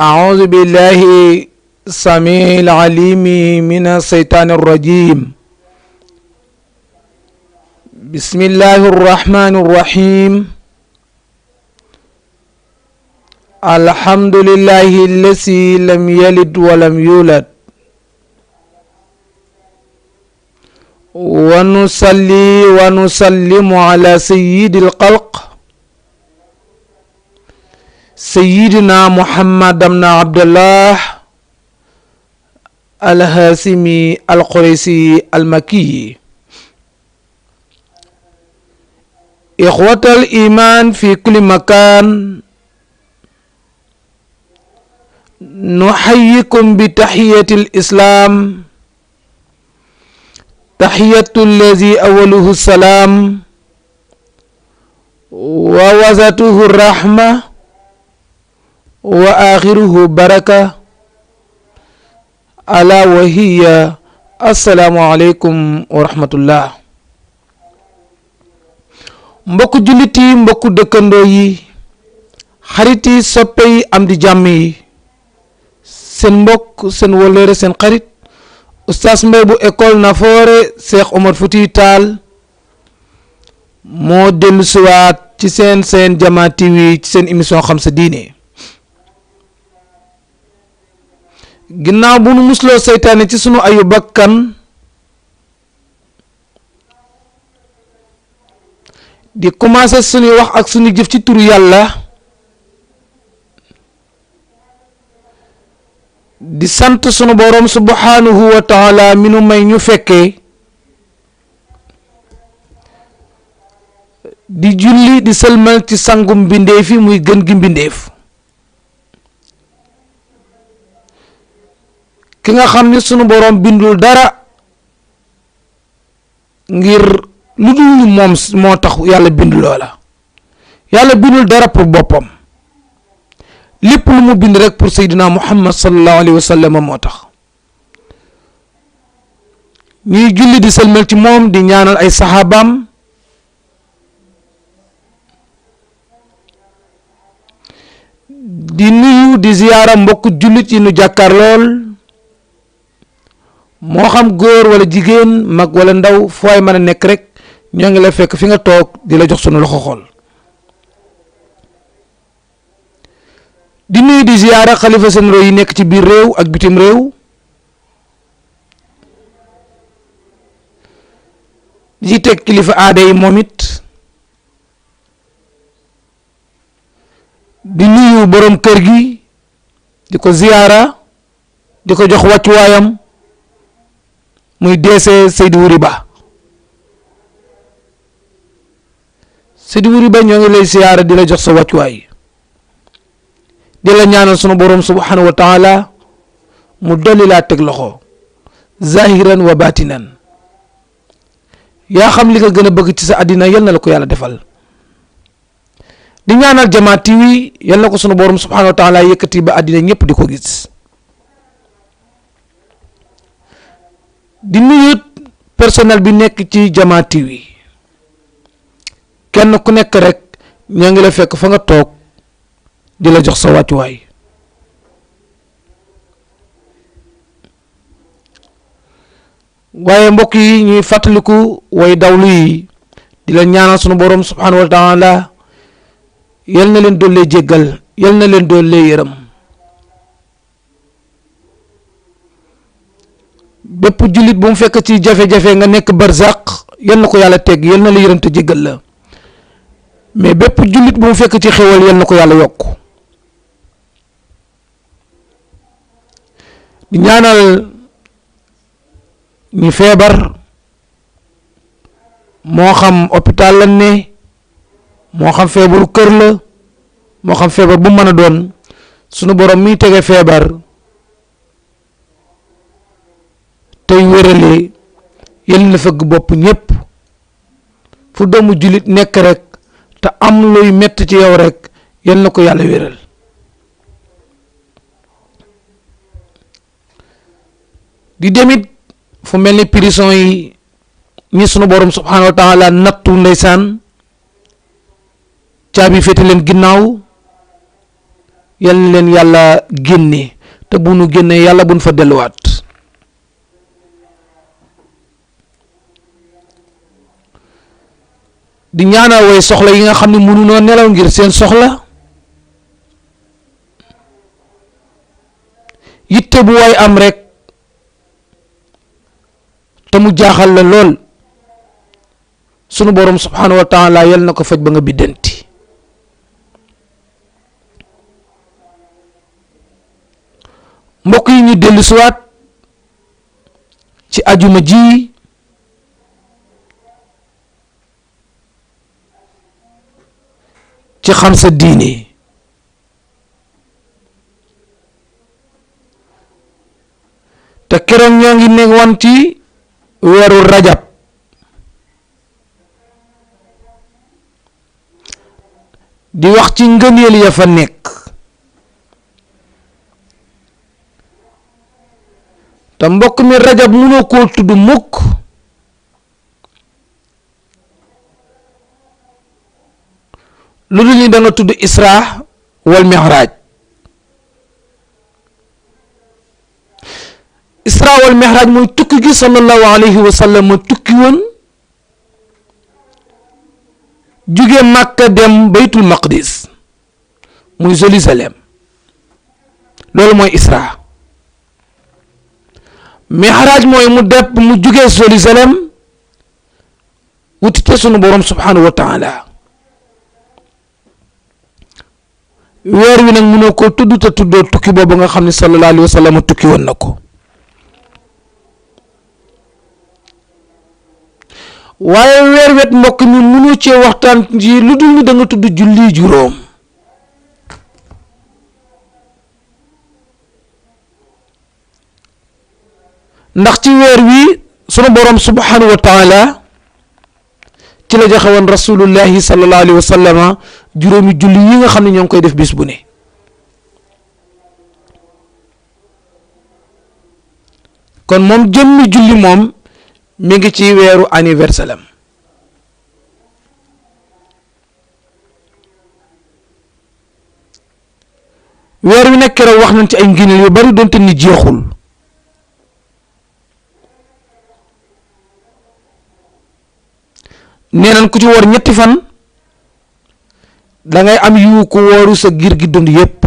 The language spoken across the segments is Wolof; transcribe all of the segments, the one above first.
أعوذ بالله السميع العليم من الشيطان الرجيم. بسم الله الرحمن الرحيم. الحمد لله الذي لم يلد ولم يولد، ونصلي ونسلم على سيد الخلق سيدنا محمد بن عبد الله الهاشمي القريشي المكي. إخوة الإيمان في كل مكان، نحييكم بتحية الإسلام، تحية الذي أوله السلام ووسطه الرحمة وآخره بركة، ألا وهي السلام عليكم ورحمة الله. mbokku jullit yi, mbokku dëkkandoo yi, xarit yi, soppe yi, am di jàmm yi, seen mbokk, seen wóllëre, seen xarit Oustaz Mbaye bu école Nafoore Cheikh Omar Foutiyou Tall moo dellu siwaat ci seen Jamaa TV ci seen émission xam sa diine. ginnaaw bu nu musloo seytaane ci sunu ayu bakkan, di commencé suñuy wax ak suñu jëf ci turu yàlla, di sant sunu boroom subhanahu wa taala mi nu may ñu fekkee, di julli di sëlmal ci sangum mbindeef yi muy gën gi mbindeef, ki nga xam ni sunu boroom bindul dara ngir lu dul moom moo tax yàlla bind loola. yàlla bindul dara pour boppam, lépp lu mu bind rek pour Seydina Muhammad sallallahu alayhi wa sallam moo tax. ñuy julli di sëlmal ci moom, di ñaanal ay saxaabaam, di nuyu di ziyaara mbokk jullit yi nu jàkkaar lool, moo xam góor wala jigéen, mag wala ndaw, fooy mën a nekk rek ñoo ngi la fekk fi nga toog di la jox sunu loxo xool. di nuyu di ziyaara xalifa généraux yi nekk ci biir réew ak bitim réew, di teg kilifa aada yi moom it, di nuyu borom kër gi, di ko ziyaara, di ko jox wàccuwaayam, muy deese Seydou Wuri Ba. Seydou Wuri Ba ñoo ngi lay ziyaara, di la jox sa wàccuwaay, di la ñaanal sunu borom subhanahu wa taala mu dolli laa teg loxo zahiran wa batinan. yaa xam li nga gën a bëgg ci sa àddina, yal na la ko yàlla defal. di ñaanal Jamaa TV, yal na ko sunu borom subhanahu wa taala yëkkati ba àddina ñëpp di ko gis. di nuyu personnel bi nekk ci Jamaa TV, kenn ku nekk rek ñoo ngi la fekk fa nga toog di la jox sa wàccuwaay. waaye mbokk yi, ñuy fàttaliku way dawlu yi, di la ñaanal sunu borom subhanahu wa taala yal na leen dollee jéggal, yal na leen dollee yërëm. bépp jullit bu mu fekk ci jafe-jafe nga nekk barzaq, yal na ko yàlla tegg, yal na la yërëm te jéggal la. mais bépp jullit bu mu fekk ci xéwal, yal na ko yàlla yokk. di ñaanal ñu feebar, moo xam hôpital lañ ne, moo xam feebaru kër la, moo xam feebar bu mën a doon, sunu borom miy tege feebar tey wéralee, yal na fëgg bopp ñépp. fu doomu jullit nekk rek te am luy mett ci yow rek, yal na ko yàlla wéral. di demit fu mel ni prison yi, ñi sunu borom subhanahu wa taala nattu ndeysaan caabi féete leen ginnaaw, yal na leen yàlla génne te bu nu génnee yàlla buñ fa delluwaat. di ñaanal way soxla yi nga xam ne mënunoo nelaw ngir seen soxla, yitte bu waay am rek te mu jaaxal la lool sunu borom subhanahu wa taala yal na ko faj ba nga biddanti. mbokk yi ñu dellu siwaat ci ajuma ji ci xam sa diine. te keroog ñoo ngi nekk woon ci weeru rajab, di wax ci ngëneel ya fa nekk, te mbokk mi rajab mënoo koo tudd mukk lu dul ni da nga tudd isra wal mi'raj. isra wal mi'raj mooy tukki gi sallallahu alayhi wa sallam ma tukki woon jóge Makka dem baytul maqdis muy Jérusalem, loolu mooy isra. mi'raj mooy mu depp mu jóge Jérusalem wuti te sunu borom subhanahu wa taala. weer wi nag mënoo ko tudd te tuddoo tukki boobu nga xam ne sallallahu alayhi wa sallam tukki woon na ko. waaye weer wet mbokk mi mënu cee waxtaan ji lu dul ni da nga tudd julli juróom. ndax ci weer wi sunu borom subhanahu wa taala ci la joxe woon rasulullahi sallallahu alayhi wa sallama juróomi julli yi nga xam ne ñoo ngi koy def bis bu ne. kon moom jëmmi julli moom mi ngi ci weeru anniversaire am. weer wi nekk keroog wax nañ ci ay ngëneel yu bari doonte ni jeexul. nee nañ ku ci woor ñetti fan da ngay am yu ko wooru sa giir gi dund yépp.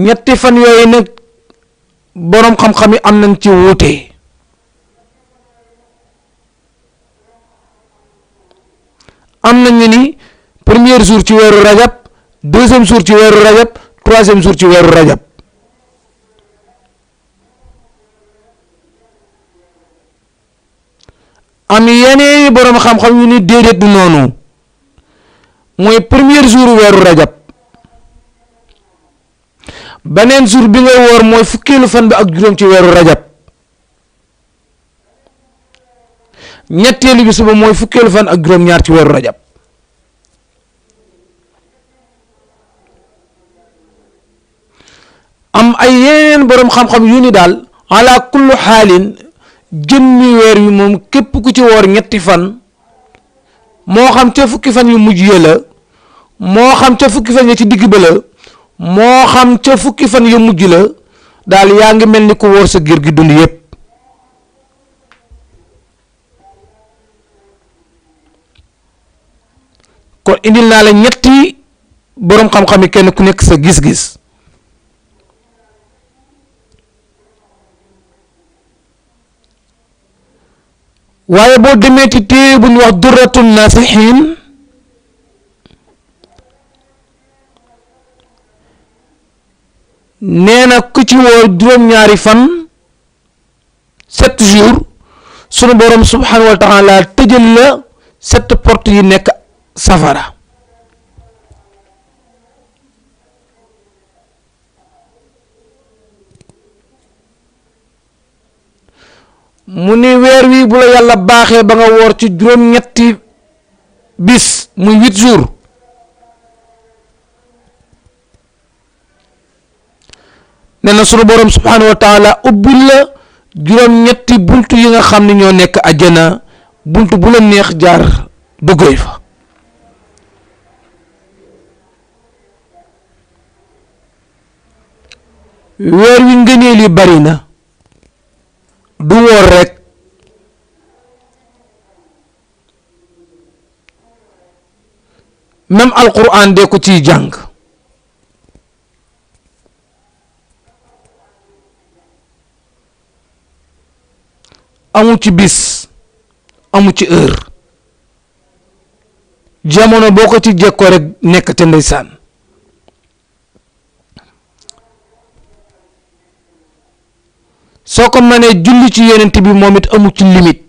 ñetti fan yooyu nag boroom xam-xam yi am nañ ci wuute. am nañu ni premier jour ci weeru rajab, deuxième jour ci weeru rajab, troisième jour ci weeru rajab. am yeneen boroom xam-xam yu ni déedéet du noonu, mooy premier jour weeru rajab, beneen jour bi ngay woor mooy fukkeelu fan bi ak juróom ci weeru rajab, ñetteelu bi suba mooy fukkeelu fan ak juróom ñaar ci weeru rajab. am ay yeneen boroom xam-xam yu ni daal ala kullu xaalin jëmmi weer wi moom képp ku ci woor ñetti fan, moo xam ca fukki fan yu mujj ya la, moo xam ca fukki fan ya ci digg ba la, moo xam ca fukki fan yu mujj la, daal yaa ngi mel ni ku woor sa giir gi dund yépp. kon indil naa la ñetti boroom xam-xam yi kenn ku nekk sa gis-gis. waaye boo demee ci téere bu ñu wax durratun nasihin nee na ku ci woor juróom-ñaari fan 7 jours sunu borom subhanahu wa taala tëjal la 7 portes yi nekk safara. mu ni weer wi bu la yàlla baaxee ba nga woor ci juróom-ñetti bis muy 8 jours nee na sunu borom subhanahu wa taala ubbil la juróom-ñetti buntu yi nga xam ne ñoo nekk àjjana, buntu bu la neex jaar duggee fa. weer wi ngëneel yi bari na du woor rek même alquran de ko ciy jàng amu ci bis amu ci heure jamono boo ko ci jekkoo rek nekk te ndeysaan soo ko mënee julli ci yonent bi moom it amu ci limite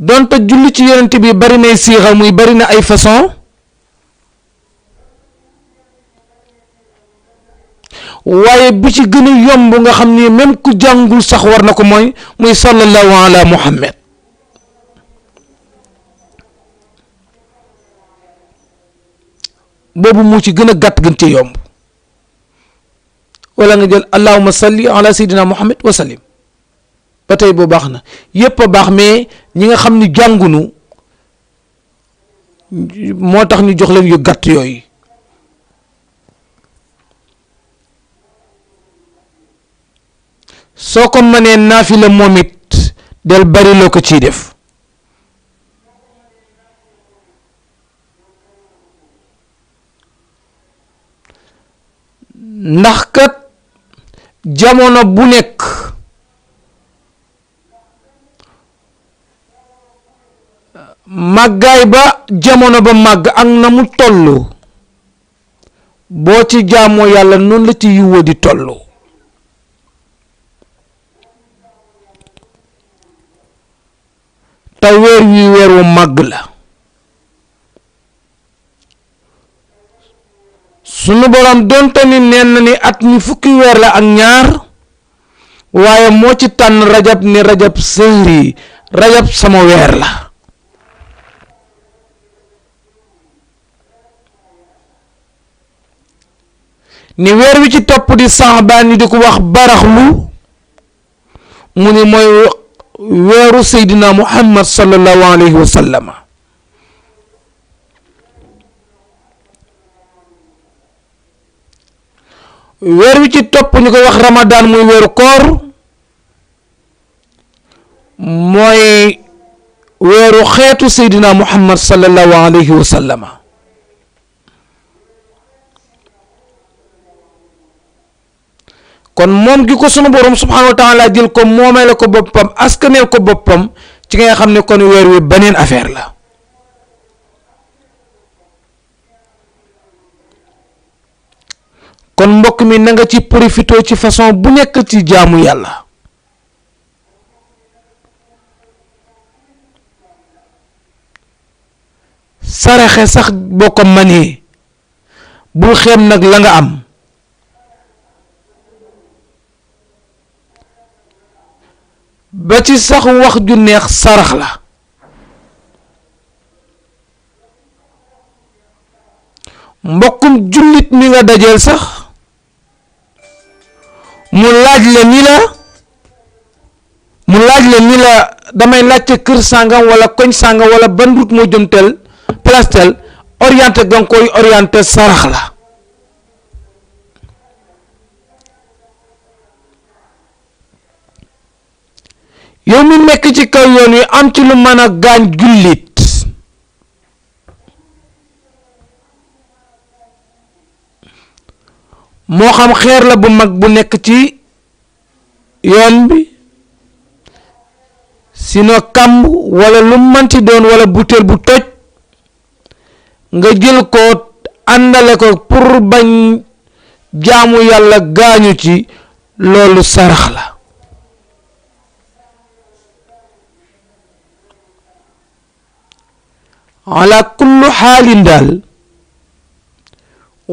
donte julli ci yonent bi bari nay siixa muy bari na ay façon waaye bi ci gën a yomb nga xam ni même ku jàngul sax war na ko mooy muy sallallahu ala muhammad boobu mu ci gën a gàtt gën ci yomb wala nga jël allahumma salli ala sayyidina muhammad wa sallim ba tey boo baax na yépp a baax mais ñi nga xam ni jàngunu moo tax ñu jox leen yu gàtt yooyu soo ko mënee naafila moom it del bari loo ko ciy def ndax kat jamono bu nekk màggaay ba jamono ba màgg ak na mu tollu boo ci jaamoo yàlla noonu la ci yiwoo di tollu te weer wi weer wu màgg la sunu borom donte ni neen na ni at mi fukki weer la ak ñaar waaye moo ci tànn rajab ni rajab sëhri rajab sama weer la ni weer wi ci topp di saxbaan ni di ko wax baraxlu mu ni mooy weeru seydina muhammad sallallahu alayhi wa sallama weer wi ci topp ñu koy wax ramadan muy weeru koor mooy weeru xeetu seydina muhammad sallallahu alayhi wa sallama kon moom gi ko sunu borom subhanahu wa taala jël ko moomee la ko boppam askaneel ko boppam ci nga xam ne kon weer wi beneen affaire la kon mbokk mi na nga ci profité ci façon bu nekk ci jaamu yàlla saraxe sax boo ko manee bul xeeb nag la nga am ba ci sax wax ju neex sarax la mbokkum jullit mi nga dajeel sax mu laaj la ni la damay laajte kër sàngam wala koñ sàngam wala ban route moo jëm tel place tel orienté ga nga koy orienté sarax la yow mi nekk ci kaw yoon wi am ci lu mën a gaañ jullit moo xam xeer la bu mag bu nekk ci yoon bi sino kàmb wala lu manti doon wala butéel bu toj nga jël ko àndale ko pour bañ jaamu yàlla gaañu ci loolu sarax la ala kullu xaalin daal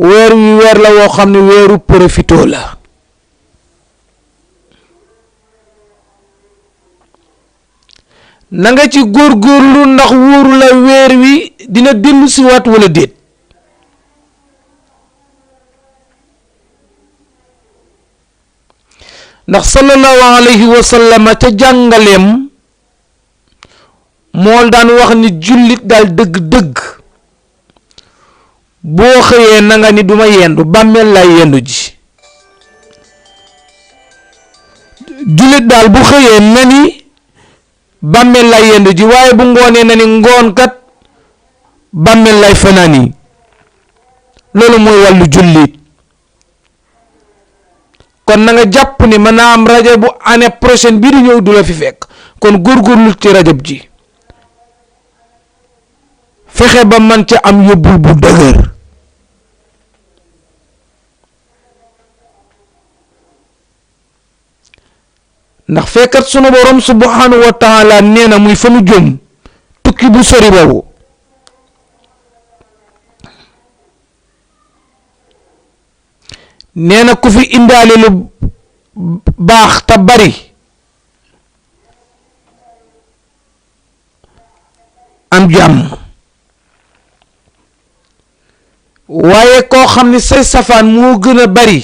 weer wi weer la woo xam ne weeru profito la na nga ci góorgóorlu ndax wóoru la weer wi dina dellu si waat wala déet ndax sallallahu alayhi wa sallam ca jàngaleem moo daan wax ni jullit daal dëgg-dëgg boo xëyee na nga ni duma yendu bàmmeel lay yendu ji. jullit daal bu xëyee na ni bàmmeel lay yendu ji waaye bu ngoonee na ni ngoon kat bàmmeel lay fanaani. loolu mooy wàllu jullit. kon na nga jàpp ni mën naa am rajab bu année prochaine bii di ñëw du la fi fekk kon góorgóorlu ci rajab ji fexe ba man ca am yóbbul bu dëgër. ndax fekkat sunu borom subhanahu wa taala nee na muy fa nu jëm tukki bu sori boobu nee na ku fi indaale lu baax te bari am jàmm waaye koo xam ni say safaan moo gën a bari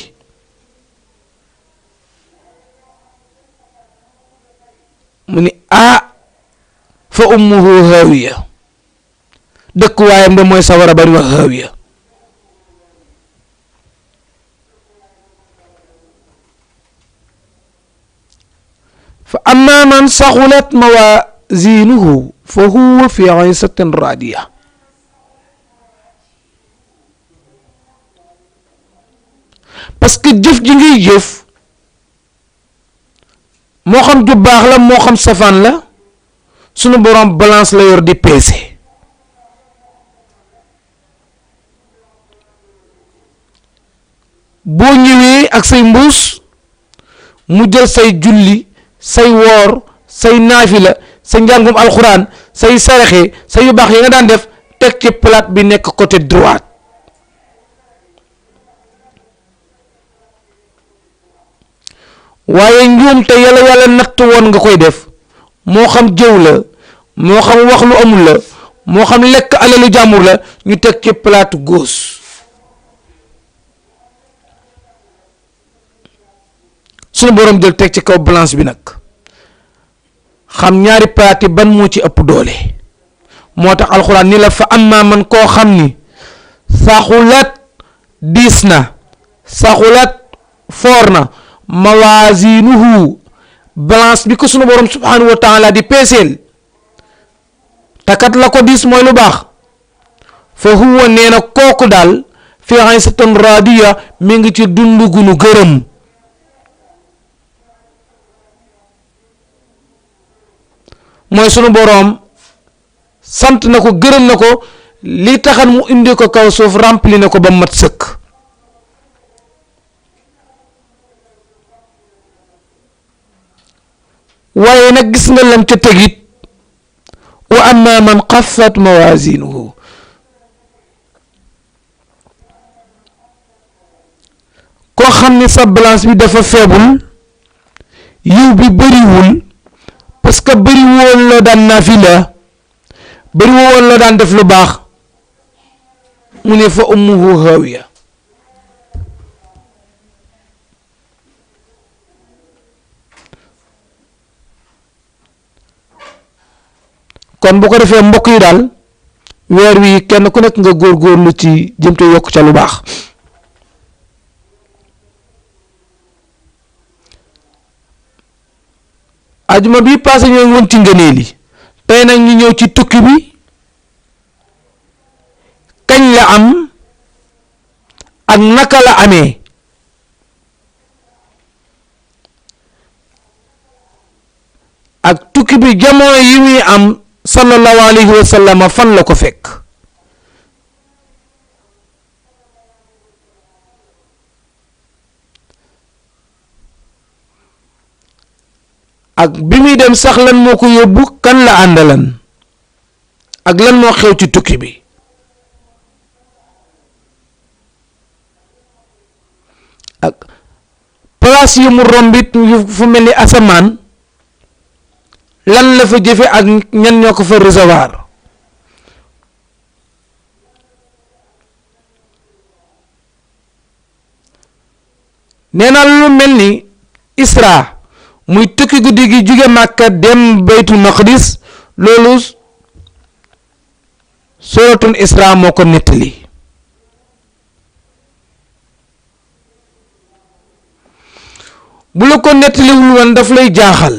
mu ni fa ummuhu haawiya dëkkuwaayam ba mooy sawara bari wax haawiya. fa amma man saxulat mawazinuhu fa huwa fi aysatin radiya. parce que jëf ji ngay jëf moo xam ju baax la moo xam safaan la sunu borom balance la yor di peese. boo ñëwee ak say mbuus mu jël say julli say woor say naafila sa njàngum alxuraan say saraxe say yu baax yi nga daan def teg ci plate bi nekk côté droite. waaye njuum te yàlla natt woon nga koy def moo xam jëw la moo xam wax lu amul la moo xam lekk alalu jàmbur la ñu teg ci plate gauche. sunu borom jël teg ci kaw balance bi nag xam ñaari plate yi ban moo ci ëpp doole moo tax alxuraan ni la fa amma man koo xam ni saxulat diis na saxulat foor na mawazinuhu balance bi ko sunu borom subhanahu wa taala di peeseel takat la ko diis mooy lu baax fa huwa nee na kooku daal fi aysatin radiya mi ngi ci dund gu nu gërëm. mooy sunu boroom sant na ko gërëm na ko li taxan mu indi ko kaw suuf rempli na ko ba mat sëkk. waaye nag gis nga lam ca tegit wa amma man xaffat mawazinuhu koo xam ni sa balance bi dafa faible yiw bi bëriwul parce que bëri woon la daan naafila bëri woon la daan def lu baax mu ne fa ummuhu haawiya. kon bu ko defee mbokk yi daal weer wi kenn ku nekk nga góorgóorlu ci jëm te yokk ca lu baax. ajuma bi passé ñoo ngi woon ci ngëneel yi tey nag ñu ñëw ci tukki bi kañ la am ak naka la amee. ak tukki bi jamono yi muy am sallallahu alayhi wa sallam fan la ko fekk. ak bi muy dem sax lan moo ko yóbbu kan la àndalan ak lan moo xew ci tukki bi. ak place yi mu rombit fu mel ni asamaan lan la fa jëfe ak ñan ñoo ko fa recevoir. nee na lu mel ni Isra muy tukki guddi gi jóge Màkka dem baytul maqdis loolu suratul Isra moo ko nettali. bu la ko nettaliwul woon daf lay jaaxal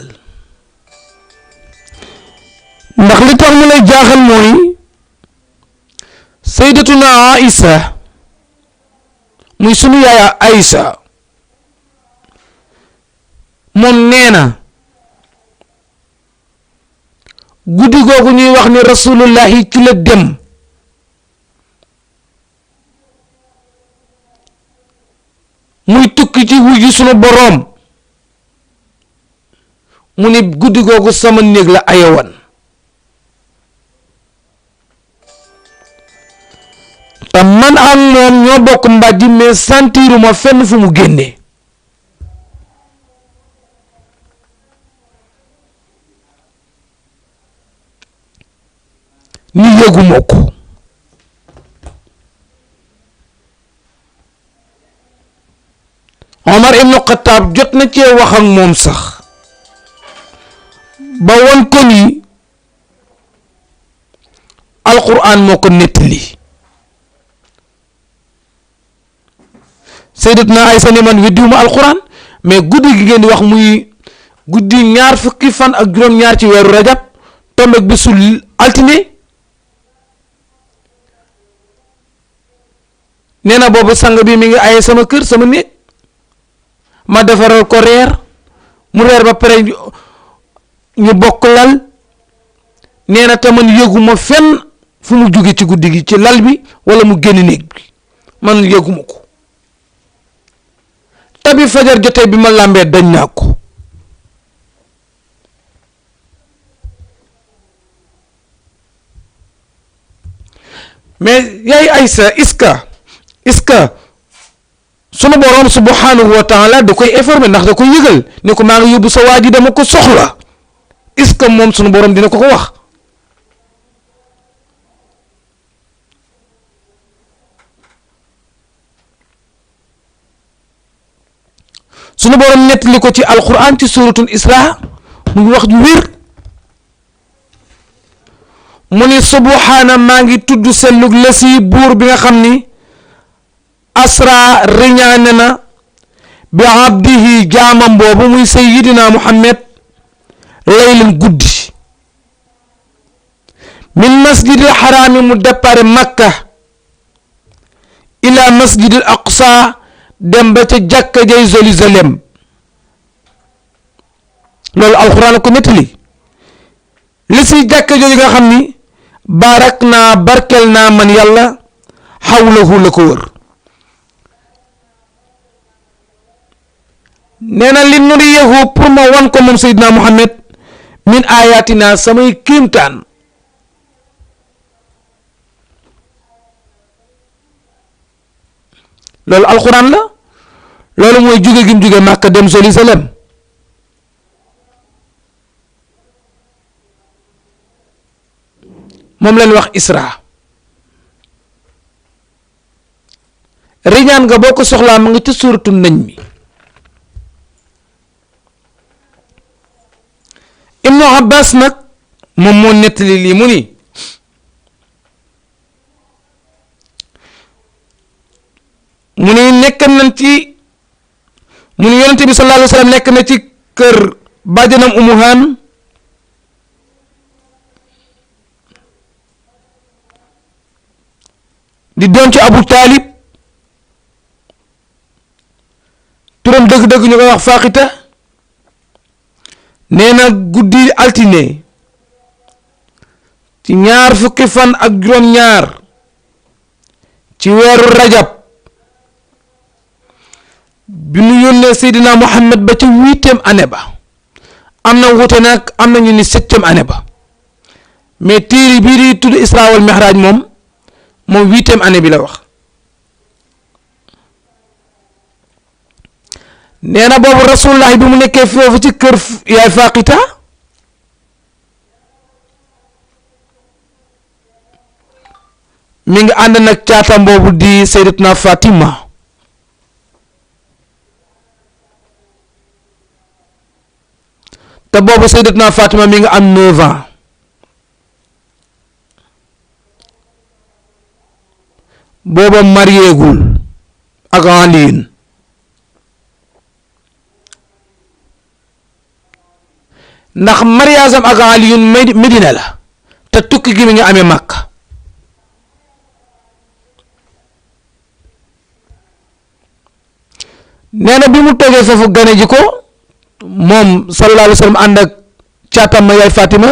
ndax li tax mu lay jaaxal mooy sayyidatuna Aïsa muy sunu yaaya Aïsa moom nee na guddi googu ñuy wax ni rasulullahi ci la dem muy tukki ci wuju sunu boroom mu ni guddi googu sama néeg la ayawan te man ak moom ñoo bokk mbàjji mais sentiruma fenn fu mu génnee ni yëguma ko Omar ibn Khattab jot na cee wax ak moom sax ba won ko ni alquran moo ko nettali sayyidatuna Aysa ni man weddiwuma alquran mais guddi gi ngeen di wax muy guddi ñaar fukki fan ak juróom-ñaar ci weeru rajab tombeeg bisu altine nee na boobu sang bi mi ngi aye sama kër sama néeg ma defaral ko reer mu reer ba pare ñu bokk lal nee na te man yëguma fenn fu mu jóge ci guddi gi ci lal bi wala mu génn néeg bi man yëguma ko tabi fajar jotee bi ma làmbee dañ naa ko mais yaay Aysa est-ce que sunu borom subhanahu wa taala da koy informer ndax da koy yëgal ni ko maa ngi yóbbu sa waa ji dama ko soxla est-ce que moom sunu borom dina ko wax sunu borom nettali ko ci alquran ci suratul Isra mu ngi wax ju wér mu ni subhaana maa ngi tudd sellug la si buur bi nga xam ni asra riñaane na bi abdihi jaamam boobu muy sayyidina Muhammad laylan guddi min masjidil xaraami mu départ Makka ila masjidil aqsa dem ba ca jàkka jay Jérusalem loolu alxuraan ko nettali li si jàkka jooju nga xam ni barak naa barkel naa man yàlla xawlahu la ko wër nee na li nuriyahu pour ma wan ko moom Seydina Muhammad min ayatina samay kéemtaan loolu alxuraan la loolu mooy jóge gi mu jóge Màkka dem Jérusalem moom leen wax Isra riñaan nga boo ko soxlaa ma nga ci suuratu Najm Ibnu Abbas nag moom moo nettali lii mu ni nekk nañ ci mu ni yonente bi sallallahu alayhi wa sallam nekk na ci kër bàjjanam Umu Haan di doom ci Abu Taalib turam dëgg-dëgg ñu koy wax Faaxita nee na guddi altine ci ñaar fukki fan ak juróom-ñaar ci weeru rajab bi nu yónnee Seydina Muhammad ba ca 8e année ba am na wute nag am na ñu ni 7e année ba mais téere bii di tudd Isra wal Mi'raj moom 8e année bi la wax nee na boobu rasulullah bi mu nekkee foofu ci kër yaay Faqita mi ngi ànd nag caatam boobu di Sayyidatuna Fatima te boobu Sayyidatuna Fatima mi ngi am 9 ans booba mariéegul ak Aliin ndax mariage am ak Aliyun Medina la te tukki gi mi ngi amee Makka. nee na bi mu toogee foofu gane ji ko moom sallallahu alayhi wa sallam ànd ak caatam ma yaay Fatima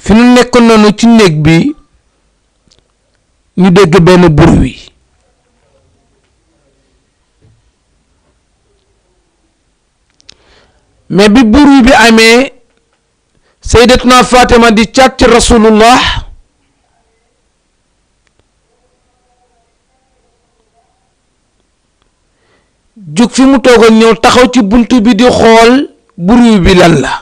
fi nu nekkoon noonu ci néeg bi ñu dégg benn bruit mais bi bruit bi amee sayyidatuna Fatima di caat ci rasulullah jug fi mu toogoon ñëw taxaw ci buntu bi di xool bruit bi lan la.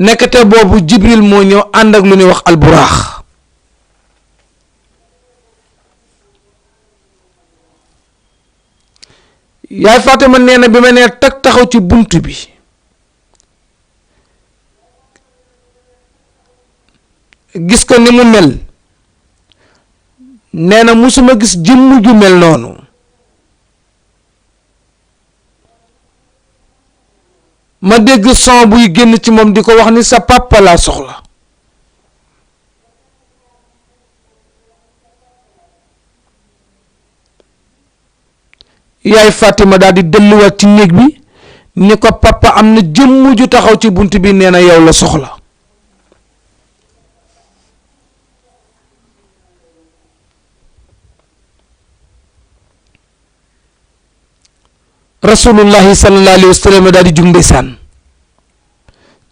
nekkate boobu Jibril moo ñëw ànd ak lu ñuy wax alburaax. yaay Fatima nee na bi ma nee tag taxaw ci bunt bi gis ko ni mu mel nee na musuma gis jëmm ju mel noonu. ma dégg son buy génn ci moom di ko wax ni sa papa laa soxla. yaay Fatima daal di delluwaat ci néeg bi ni ko papa am na jëmm ju taxaw ci bunt bi nee na yow la soxla. rasulullahi sallallahu alayhi wa sallam daal di jug ndeysaan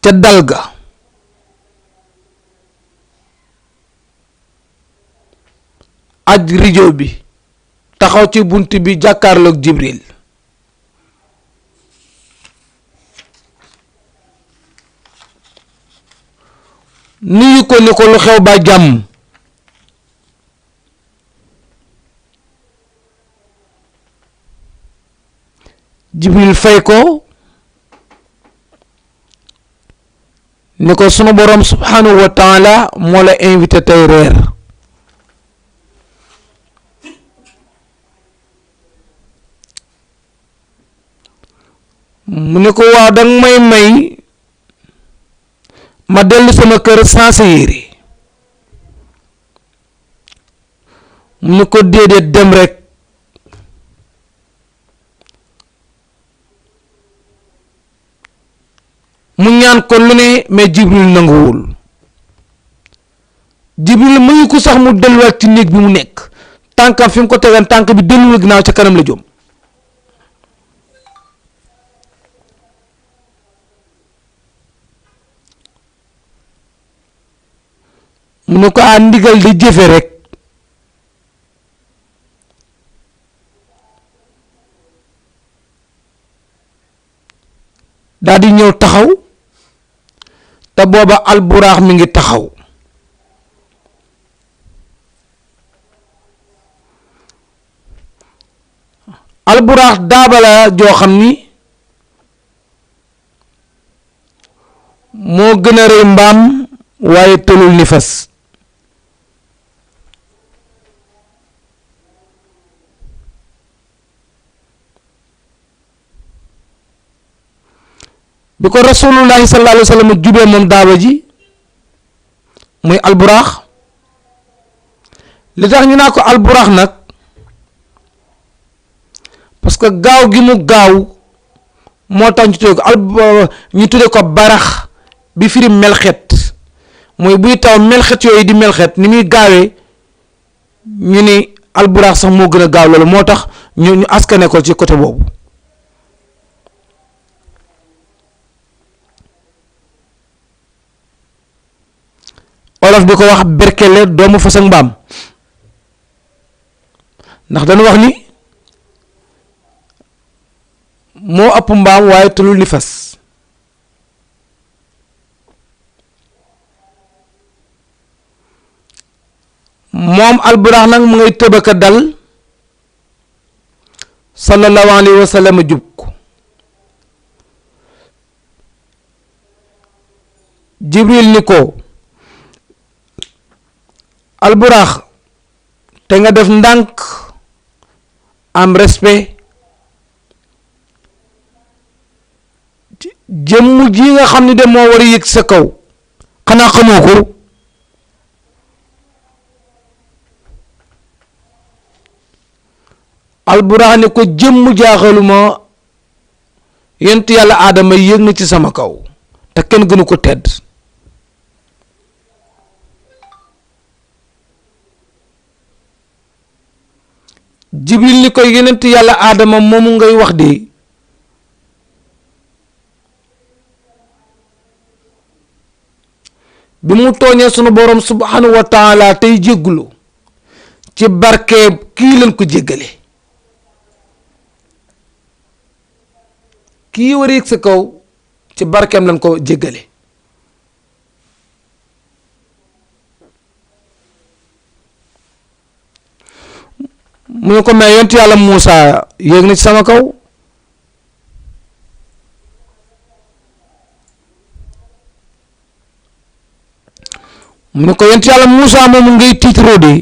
ca dal ga aj rijo bi taxaw ci bunt bi jàkkaarloog Jibril nuyu ko ni ko lu xew ba jàmm. Jibril fay ko ni ko sunu borom subhanahu wa taala moo la invité tey reer. mu ne ko waaw danga may ma dellu sama kër sans sa yére. mu ne ko déedéet dem rek. mu ñaan ko lu ne mais Jibril nanguwul. Jibril mayu ko sax mu delluwaat ci néeg bi mu nekk tànkam fi mu ko tegan tànk bi delluwul ginnaaw ca kanam la jëm. mu ne ko a ndigal di jëfe rek. daal di ñëw taxaw te booba alburaax mi ngi taxaw. alburaax daabala joo xam ni moo gën a rëy mbaam waaye tëlul ni fas. bi ko rasulullahi sallallahu alayhi wa sallam jubee moom daaba ji muy alburaax li tax ñu naa ko alburaax nag parce que gaaw gi mu gaaw moo tax ñu tuddee ko barax bi firi melxet mooy buy taw melxet yooyu di melxet ni muy gaawee ñu ni alburaax sax moo gën a gaaw loolu moo tax ñu askane ko ci côté boobu. olof di ko wax berkele doomu fas ak mbaam ndax dañu wax ni moo ëpp mbaam waaye tëlul ni fas. moom alburaax nag mu ngay tëbaka dal sallallahu alayhi wa sallam jub ko. Jibril ni ko alburaax te nga def ndànk am respect jëmm ji nga xam ne de moo war a yëg sa kaw xanaa xamoo ko alburaax ne ko jëmm jaaxaluma yent yàlla aadama yëg na ci sama kaw te kenn gënu ko tedd jibril ni koy yonent yàlla aadama moomu ngay wax de bi mu tooñee sunu borom subhanahu wa taala tey jéggulu ci barke kii leen ko jéggale kii war a yëg sa kaw ci barkeem lañ ko jéggale mu ne ko may yonent yàlla Muusa yéeg na ci sama kaw mu ne ko yonent yàlla Muusa moomu ngay tiitaroo de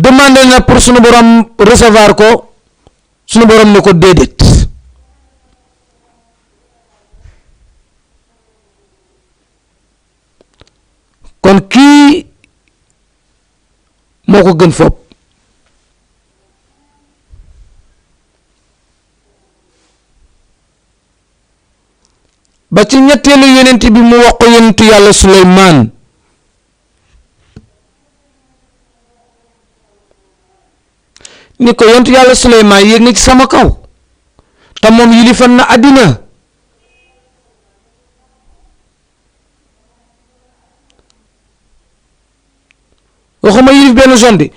demandé na pour sunu borom recevoir ko sunu borom ne ko déedéet kon kii moo ko gën fopp ba ci ñetteelu yonent bi mu wax ko yonentu yàlla Suleymaan ni ko yonentu yàlla Suleymaan yéeg na ci sama kaw te moom yilifan na àddina waxuma yilif benn zone de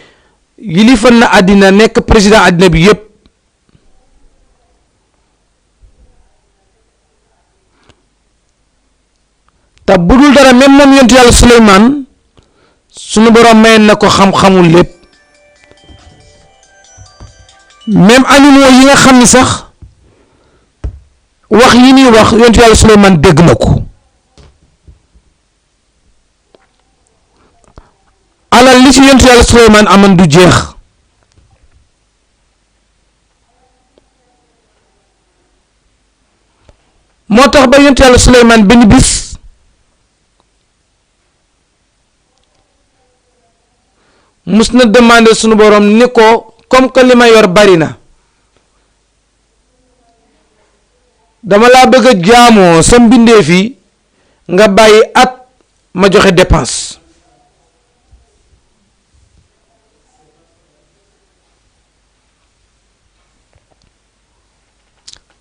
yilifan na àddina nekk président àddina bi yépp te budul dara même moom yonent yàlla Suleymaan sunu borom mayen na ko xam-xamul lépp même animaux yi nga xam ni sax wax yi ñuy wax yonent yàlla Suleymaan dégg na ko alal li ci yonent yàlla Suleymaan aman du jeex moo tax ba yonent yàlla Suleymaan benn bis mus na demandé sunu borom ni ko comme que li ma yor bari na dama laa bëgg a jaamoo sa mbindeef yi nga bàyyi at ma joxe dépense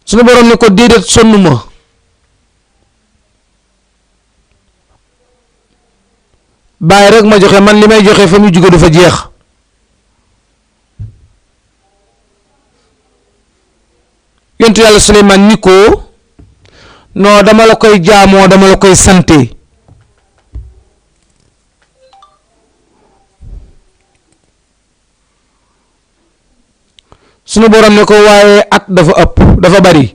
sunu borom ni ko déedéet sonnuma bàyyi rek ma joxe man li may joxe fa mu jóge du fa jeex yontu yàlla Suleymaan ni ko non dama la koy jaamoo dama la koy sante sunu borom ne ko waaye at dafa ëpp dafa bari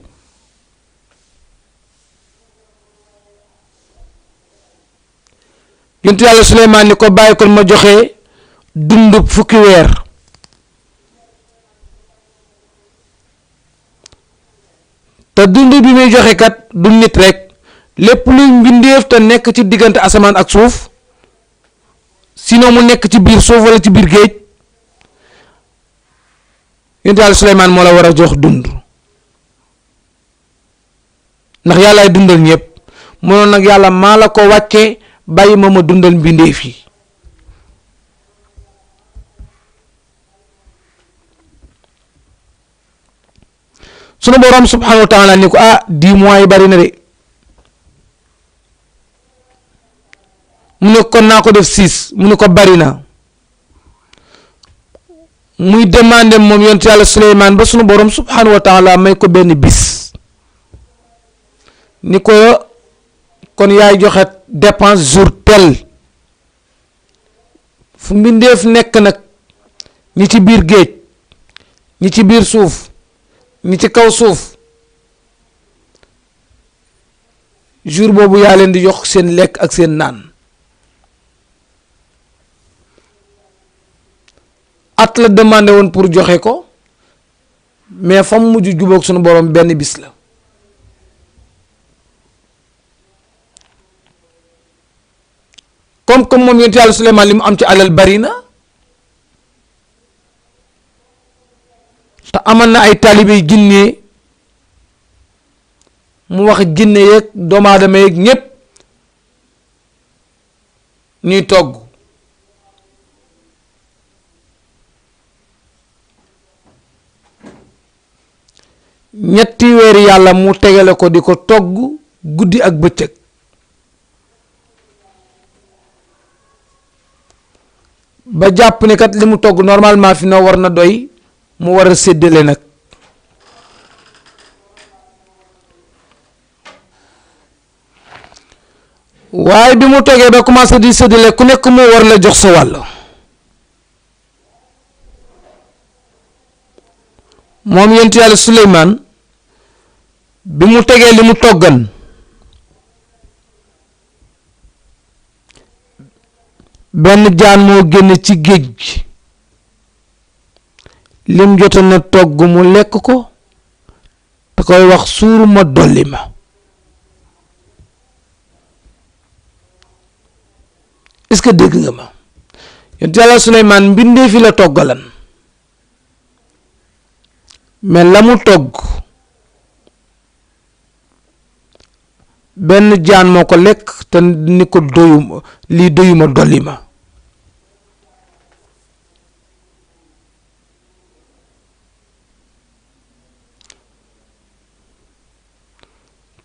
yontu yàlla Suleymaan ni ko bàyyi kon ma joxe dund fukki weer te dund bi muy joxe kat du nit rek lépp luy mbindeef te nekk ci diggante asamaan ak suuf sinon mu nekk ci biir suuf wala ci biir géej yontu yàlla Suleymaan moo la war a jox dund ndax yàllaay dundal ñëpp mënoon nag yàlla maa la ko wàcce bàyyi ma dundal mbindeef yi sunu borom subhanahu wa taala ni ko 10 mois yi bari na de mu ne kon naa ko def 6 mu ne ko bari na muy demandé moom yonent yàlla Suleymaan ba sunu borom subhanahu wa taala may ko benn bis ni ko kon yaay joxe dépense jour tel fu mbindeef nekk nag ñi ci biir géej ñi ci biir suuf ñi ci kaw suuf jour boobu yaa leen di jox seen lekk ak seen naan at la demandé woon pour joxe ko mais fa mu mujj jubóog sunu borom benn bis la. comme moom yonent yàlla Suleymaan li mu am ci alal bari na te amal na ay taalibe jinne mu wax jinne yeeg doomu aadama yeeg ñépp ñuy togg ñetti weeri yàlla mu tegale ko di ko togg guddi ak bëccëg ba jàpp ne kat li mu togg normalement fi noo war na doy mu war a séddale nag waaye bi mu toggee ba commencé di séddale ku nekk mu war la jox sa wàll moom yonent yàlla Suleymaan bi mu tegee li mu toggan benn jaan moo génn ci géej gi lim jotoon na togg mu lekk ko te koy wax suuru ma dolli ma est-ce que dégg nga ma yonent yàlla Suleymaan mbindee fi la toggalan mais la mu togg benn jaan moo ko lekk te ni ko doyuma lii doyuma dolli ma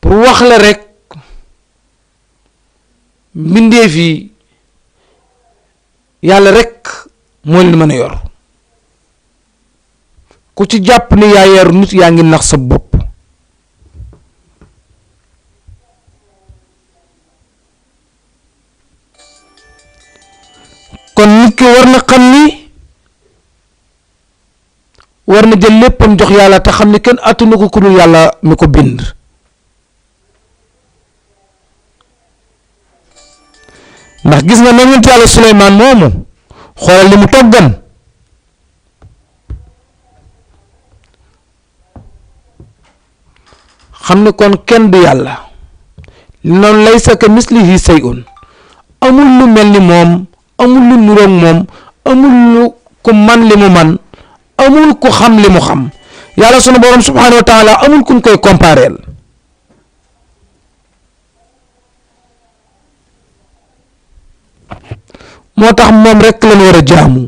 pour wax la rek mbindeef yi yàlla rek moo leen mën a yor ku ci jàpp ni yaa yor nit yaa ngi nax sa bopp kon nit ki war na xam ni war na jël léppam jox yàlla te xam ni kenn attanu ko ku dul yàlla mi ko bind ndax gis nga même yonent yàlla Suleymaan moomu xoolal li mu toggan xam ne kon kenn du yàlla noonu laysa ka mislihi shay'un amul lu mel ni moom amul lu nuroog moom amul lu ku man li mu man amul ku xam li mu xam yàlla sunu borom subhanahu wa taala amul kuñ koy compareel moo tax moom rekk lañ war a jaamu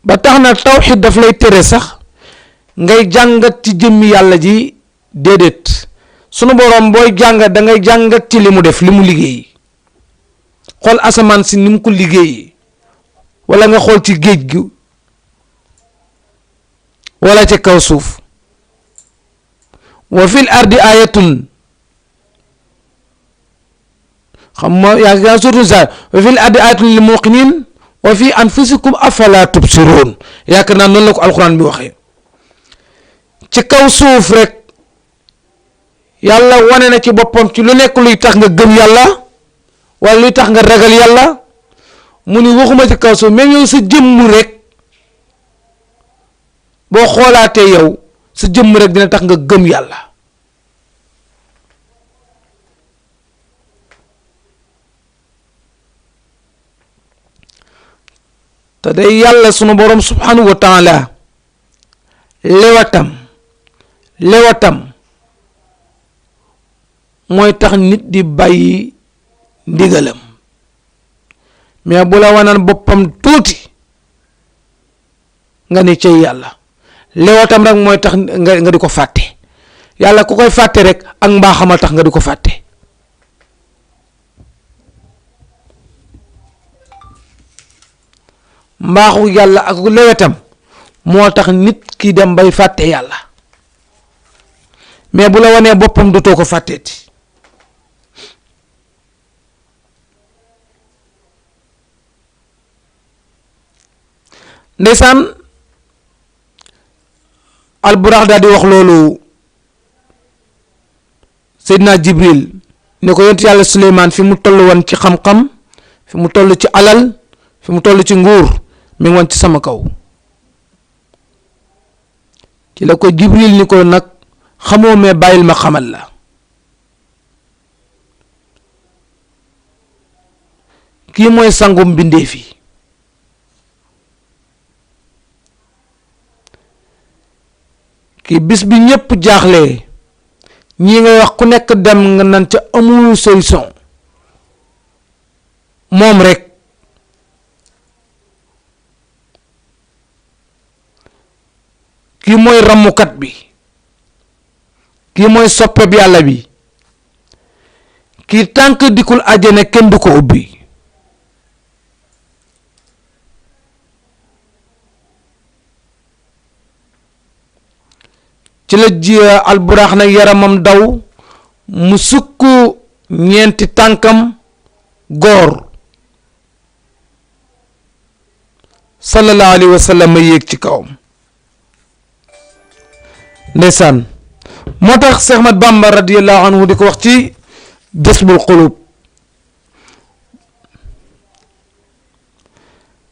ba tax na tawxid daf lay tere sax ngay jàngat ci jëmmi yàlla ji déedéet sunu boroom booy jàngat da ngay jàngat ci li mu def li mu liggéey xool asamaan si ni mu ko liggéey wala nga xool ci géej gi wala ci kaw suuf wa fil ardi ayatun xam ma yaa surtout ça wa fil ardi ayatun lil muqinin wa fi anfusikum afala tubsirun yaakaar naa noonu la ko alxuraan bi waxee ci kaw suuf rek yàlla wane na ci boppam ci lu nekk luy tax nga gëm yàlla wala luy tax nga ragal yàlla mu ni waxuma ci kaw suuf même yow sa jëmm rek boo xoolaatee yow sa jëmm rek dina tax nga gëm yàlla te day yàlla sunu borom subhanahu wa taala lewatam mooy tax nit di bàyyi ndigalam mais bu la wanaan boppam tuuti nga ni cay yàlla lewatam rek mooy tax nga di ko fàtte yàlla ku koy fàtte rek ak mbaaxama tax nga di ko fàtte mbaaxu yàlla ak lewetam moo tax nit ki dem bay fàtte yàlla mais bu la wanee boppam dootoo ko fàtteeti ndeysaan alburax daal di wax loolu Seydina Jibril ne ko yonent yàlla Suleymaan fi mu toll woon ci xam-xam fi mu toll ci alal fi mu toll ci nguur mi ngi woon ci sama kaw. ci la ko Jibril ni ko nag xamoo mais bàyyil ma xamal la. kii mooy sangum mbindeef yi. kii bis bi ñépp jaaxlee ñii ngay wax ku nekk dem nga nan ca amul solution moom rek kii mooy rammukat bi, kii mooy soppeb yàlla bi, kii tànk dikul àjjana kenn du ko ubbi. ci la ji Alburax nag yaramam daw mu sukk ñeenti tànkam góor sallallahu alayhi wa sallam yéeg ci kawam. ndeysaan moo tax Seex Ahmad Bamba radiyallahu anhu di ko wax ci Jasbul Qulub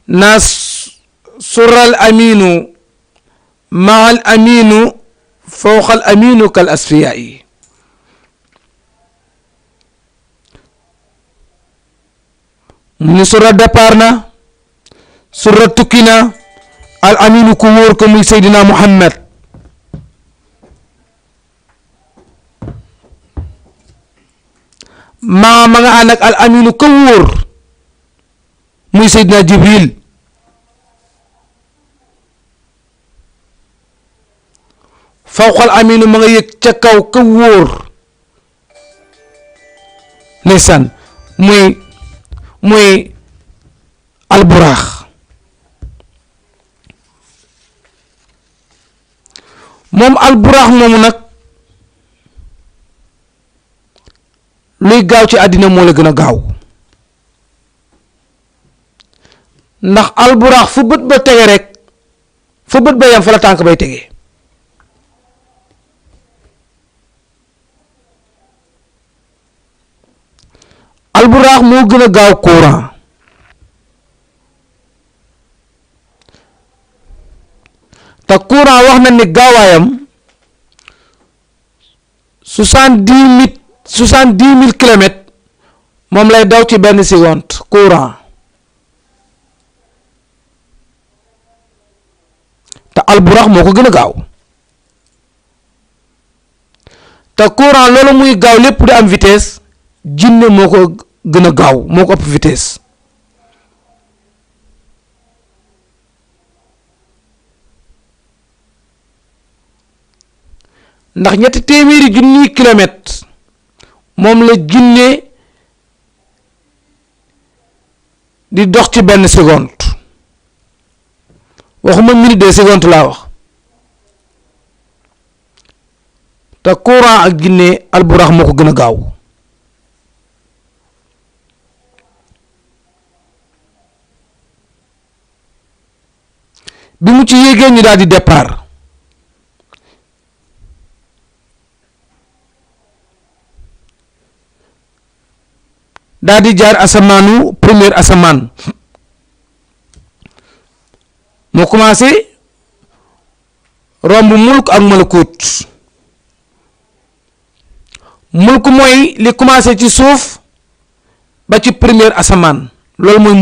na sural aminu maal aminu fawqal aminu kal asfiya yi. mu ni sura départ na sura tukki na al aminu ku wóor ko muy Seydina Muhammad ma nga ànd ak al aminu ka wóor muy Seydina Jibril fawqal aminu ma nga yëg ca kaw ka wóor ndeysaan muy Alburax. moom Alburax moomu nag luy gaaw ci àddina moo la gën a gaaw ndax Alburax fu bët ba tege rek fu bët ba yam fa la tànk bay tege. Alburax moo gën a gaaw courant te courant wax na ni gaawaayam 70 000 kilomètres moom lay daw ci benn seconde courant te Alburax moo ko gën a gaaw te courant loolu muy gaaw lépp di am vitesse jinne moo ko gën a gaaw moo ko ëpp vitesse. ndax 300 kilomètres moom la jinne di dox ci benn seconde waxuma minute de seconde laa wax te courant ak jinne Alburax moo ko gën a gaaw. bi mu ci yéegee ñu daal di départ daal di jaar asamaanu première asamaan moo commencé romb mulk ak malakut. mulk mooy li commencé ci suuf ba ci première asamaan loolu mooy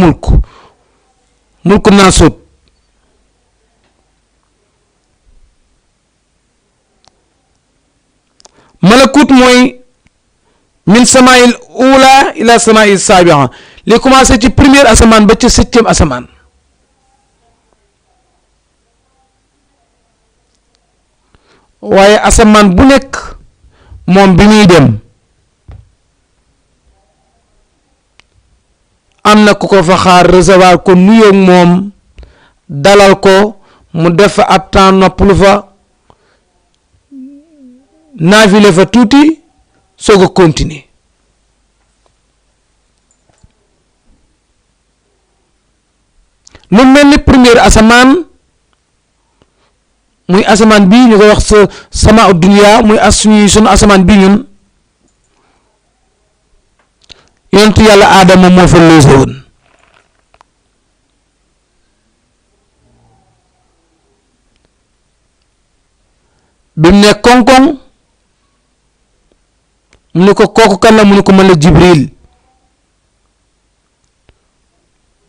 mulk naasut. malakut mooy min samail ula ila samail sabia li commencé ci première asamaan ba ci 7e asamaan. waaye asamaan bu nekk moom bi muy dem am na ku ko fa xaar recevoir ko nuyoog moom dalal ko mu def fa ab temps noppalu fa naafile fa tuuti soog a continuer. lu mel ni première asamaan muy asamaan bii ñu koy wax sa sama dunya muy sunu asamaan bi ñun yonentu yàlla Aadama moo fa loose woon bi mu ne koŋ-koŋ mu ne ko kooku kan la mu ne ko mën la Jibril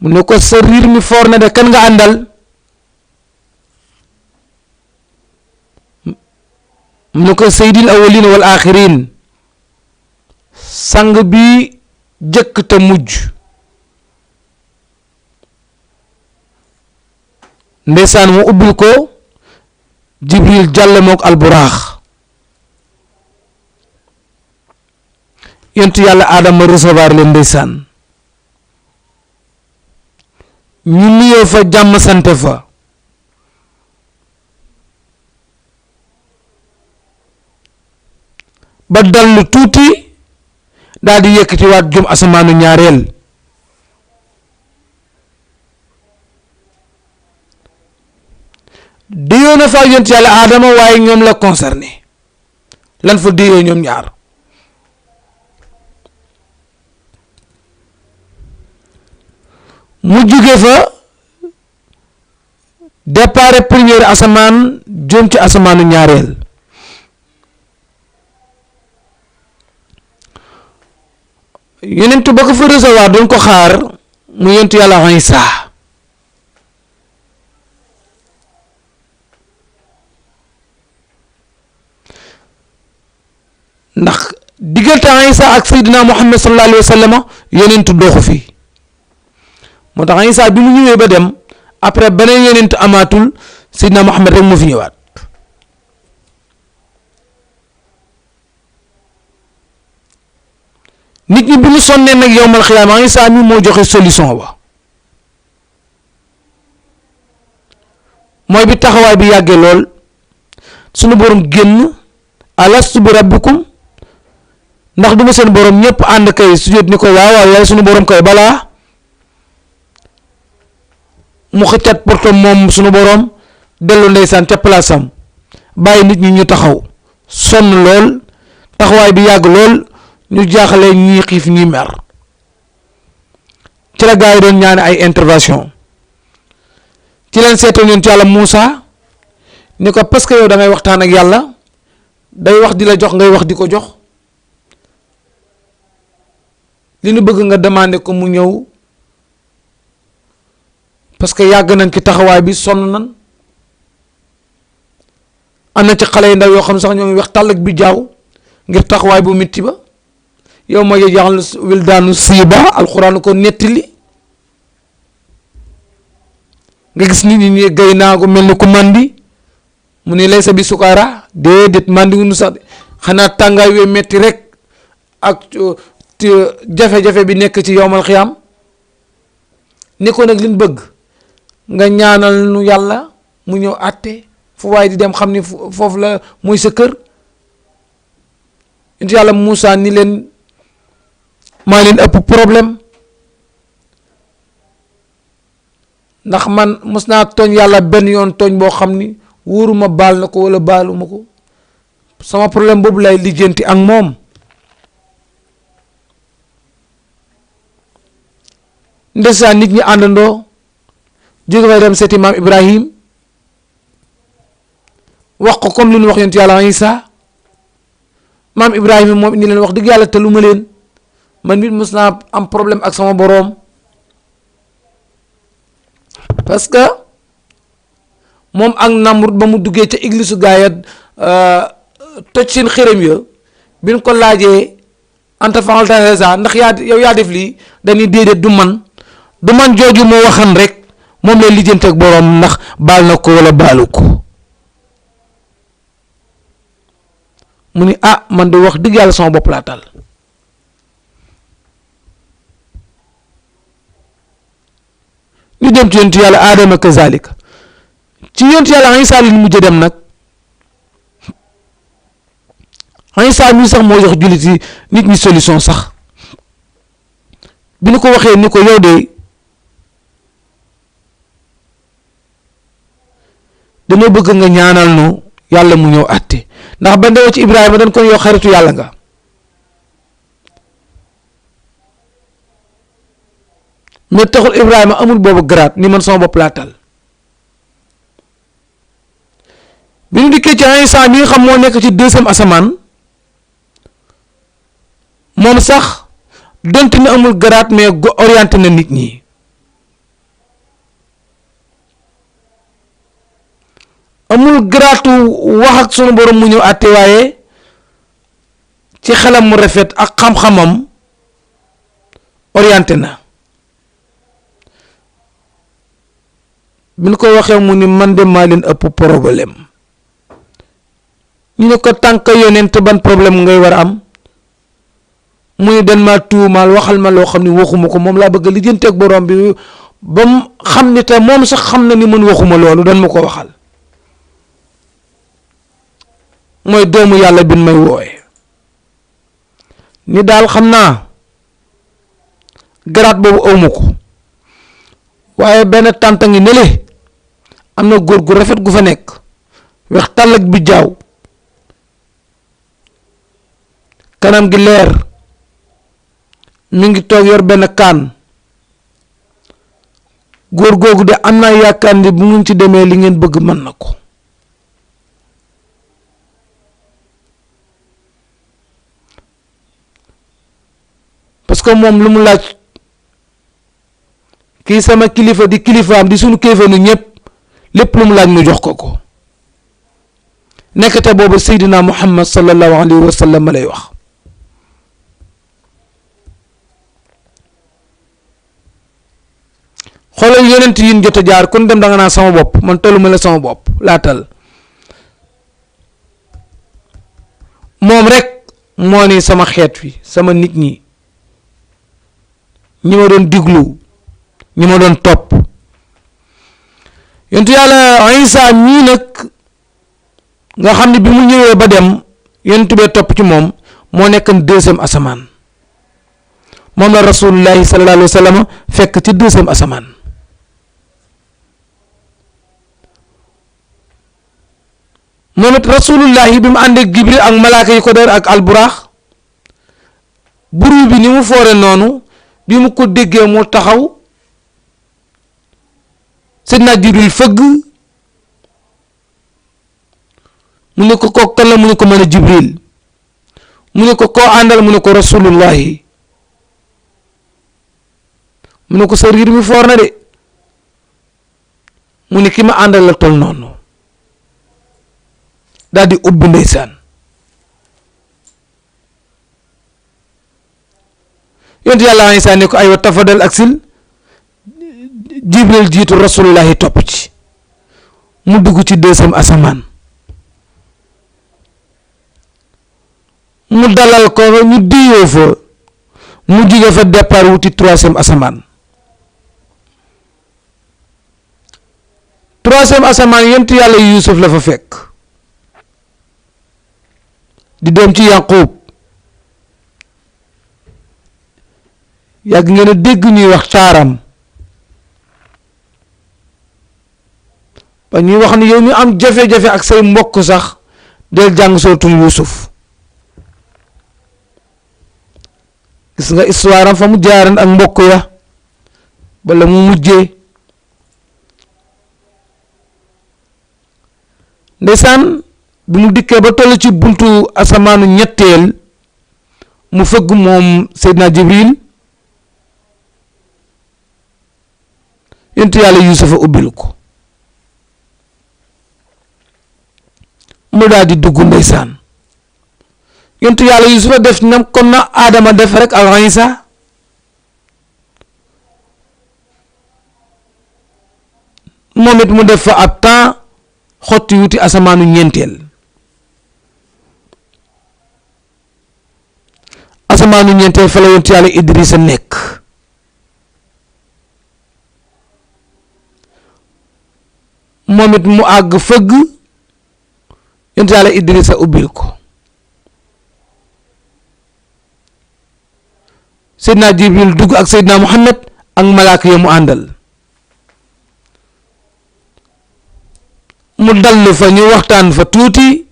mu ne ko sa riir mi foor na de kan nga àndal mu ne ko sayyidil awwalin wal axirin sang bi jëkk te mujj ndeysaan mu ubbil ko Jibril jàll mook alburaax yentu yàlla Adama recevoir leen ndeysaan ñu nuyoo fa jàmm sante fa ba dallu tuuti daal di yëkkatiwaat jëm asamaanu ñaareel déyoo na fa yonent yàlla Adama waaye ñoom la concerné lan fa déyoo ñoom ñaar mu jóge fa départ première asamaan jëm ci asamaanu ñaareel yonent ba ko fa recevoir doon ko xaar mu yonent yàlla Isa ndax diggante Isa ak Seydina Muhammad sallallahu alayhi wa sallam yonent doxu fi moo tax Isa bi mu ñëwee ba dem après beneen yonent amaatul Seydina Muhammad rek moo fi ñëwaat nit ñi bi ñu sonnee nag yowmal xiyaama Isa mi moo joxe solution ba mooy bi taxawaay bi yàggee lool sunu borom génn alastu bi rabbikum ndax du ma seen borom ñëpp ànd kay sujjóot ni ko waaw waaw yaay sunu borom kay balaa mu xëccat portom moom sunu borom dellu ndeysaan ca place am bàyyi nit ñi ñu taxaw sonn lool taxawaay bi yàgg lool ñu jaaxle ñii xiif ñii mer ci la gaa yi doon ñaane ay intervention ci leen seetoon yonent yàlla Muusa ni ko parce que yow da ngay waxtaan ak yàlla day wax di la jox ngay wax di ko jox li nu bëgg nga demander ko mu ñëw parce que yàgg nañ ci taxawaay bi sonn nan am na ci xale yu ndaw yoo xam sax ñoo ngi wax tàll ak bi jaaw ngir taxawaay bu metti ba yow ma yaj'al wildaanu siiba alxuraan ko nettali nga gis nit ñi gay naa ko mel ni ku mandi mu ne lay sa bi sukaara déedéet mandi wu nu sax xanaa tàngaay wee metti rek ak jafe-jafe bi nekk ci yowmal xiyaam ni ko nag liñ bëgg nga ñaanal nu yàlla mu ñëw àtte fu waaye di dem xam ni foofu la mooy sa kër inti yàlla Muusa ni leen maa leen ëpp problème ndax man mos naa tooñ yàlla benn yoon tooñ boo xam ni wóoruma baal na ko wala baaluma ko sama problème boobu lay lijjanti ak moom ndeysaan nit ñi àndandoo jóge fay dem seeti maam Ibrahim wax ko comme li ñu wax yonent yàlla Isa maam Ibrahima moom ni leen wax dëgg yàlla te lu ma leen man nit mos naa am problème ak sama boroom parce que moom ak Namrud ba mu duggee ca église gaaya toj seen xërëm ya bi ñu ko laajee anta fa'alta ndax yow yaa def lii dañuy déedéet du man jooju moo waxan rek moom lay lijjante ak boroom ndax baal na ko wala baalu ko mu ni man de wax dëgg yàlla sama bopp laa tal ñu dem ci yontu yàlla Adama kazalika ci yontu yàlla Isa li mujj dem nag Isa mi sax moo jox jullit yi nit ñi solution sax bi ñu ko waxee ni ko yow de dama bëgg nga ñaanal nu yàlla mu ñëw àtte ndax ba ndew ci Ibrahima dañ ko yow xaritu yàlla nga mais taxul Ibrahima amul boobu garaat ni man sama bopp laa tal bi ñu dikkee ci Isa mi nga xam moo nekk ci deuxième asamaan moom sax donte ne amul garaat mais orienté na nit ñi amul garaatu wax ak sunu borom mu ñëw àtte waaye ci xelam mu rafet ak xam-xamam orienté na bi ñu ko waxee mu ni man de maa leen ëpp problème ñu ne ko tànk yonent ban problème ngay war a am mu ni den ma tuumaal waxal ma loo xam ne waxuma ko moom laa bëgg lijjanteeg borom bi ba mu xam ni te moom sax xam na ni man waxuma loolu dan ma ko waxal mooy doomu yàlla bin may wooye ni daal xam naa garaat boobu awma ko waaye benn tànta ngi nele am na góor gu rafet gu fa nekk wex tàll ak bi jaaw kanam gi leer mi ngi toog yor benn kaan góor googu de am naa yaakaar ni bu ngeen ci demee li ngeen bëgg mën na ko parce que moom lu mu laaj kii sama kilifa di kilifaam di sunu kilifa nu ñëpp lépp lu mu laaj mu jox ko ko nekkate boobu Seydina Muhammad sallallahu alayhi wa sallam ma lay wax xoolal yonent yi jot a jaar kon dem da nga naan sama bopp man tollu ma la sama bopp laatal moom rek moo ni sama xeet wi sama nit ñi ñi ma doon diglu ñi ma doon topp yonent yàlla Isa ñii nag nga xam ne bi mu ñëwee ba dem yonent bee topp ci moom moo nekkan deuxième asamaan moom la rasulullahi sallallahu alayhi wa sallam fekk ci deuxième asamaan moom it rasulullahi bi mu ànd ak Jibril ak malaaka yi ko der ak alburaax buru bi ni mu foore noonu bi mu ko déggee mu taxaw Seydina Jibril fëgg mu ne ko kooku kan la mu ne ko mën a Jibril mu ne ko koo àndal mu ne ko rasulullahi mu ne ko sa riir mi foor na de mu ne ki ma àndal la tol noonu daal di ubbi ndeysaan yonent yàlla Isaa ne ko aywa tafadal aksil Jibril jiitu rasulullahi topp ci mu dugg ci deuxième asamaan mu dalal ko ñu diyoo fa mu jóge fa départ wuti troisième asamaan yonent yàlla Yuusuf la fa fekk di dem ci Yaqub yàgg ngeen a dégg ñuy wax taaram ba ñuy wax ni yow ñu am jafe-jafe ak say mbokk sax del jàng sootum Yuusuf gis nga histoire am fa mu jaaran ak mbokk ya bala mu mujjee ndeysaan bi mu dikkee ba toll ci buntu asamaanu ñetteel mu fëgg moom Seydina Jibril yonent yàlla Yuusufa ubbil ko mu daal di dugg ndeysaan yonent yàlla Yuusufa def na comme na Aadama def rek ak Isa moom it mu def fa ab temps xotti wuti asamaanu ñeenteel asamaanu ñeenteel fa la yonent yàlla Idrissa nekk moom it mu àgg fëgg yonent yàlla Idrissa ubbil ko Seydina Jibril dugg ak Seydina Muhammad ak malaaka ya mu àndal mu dall fa ñu waxtaan fa tuuti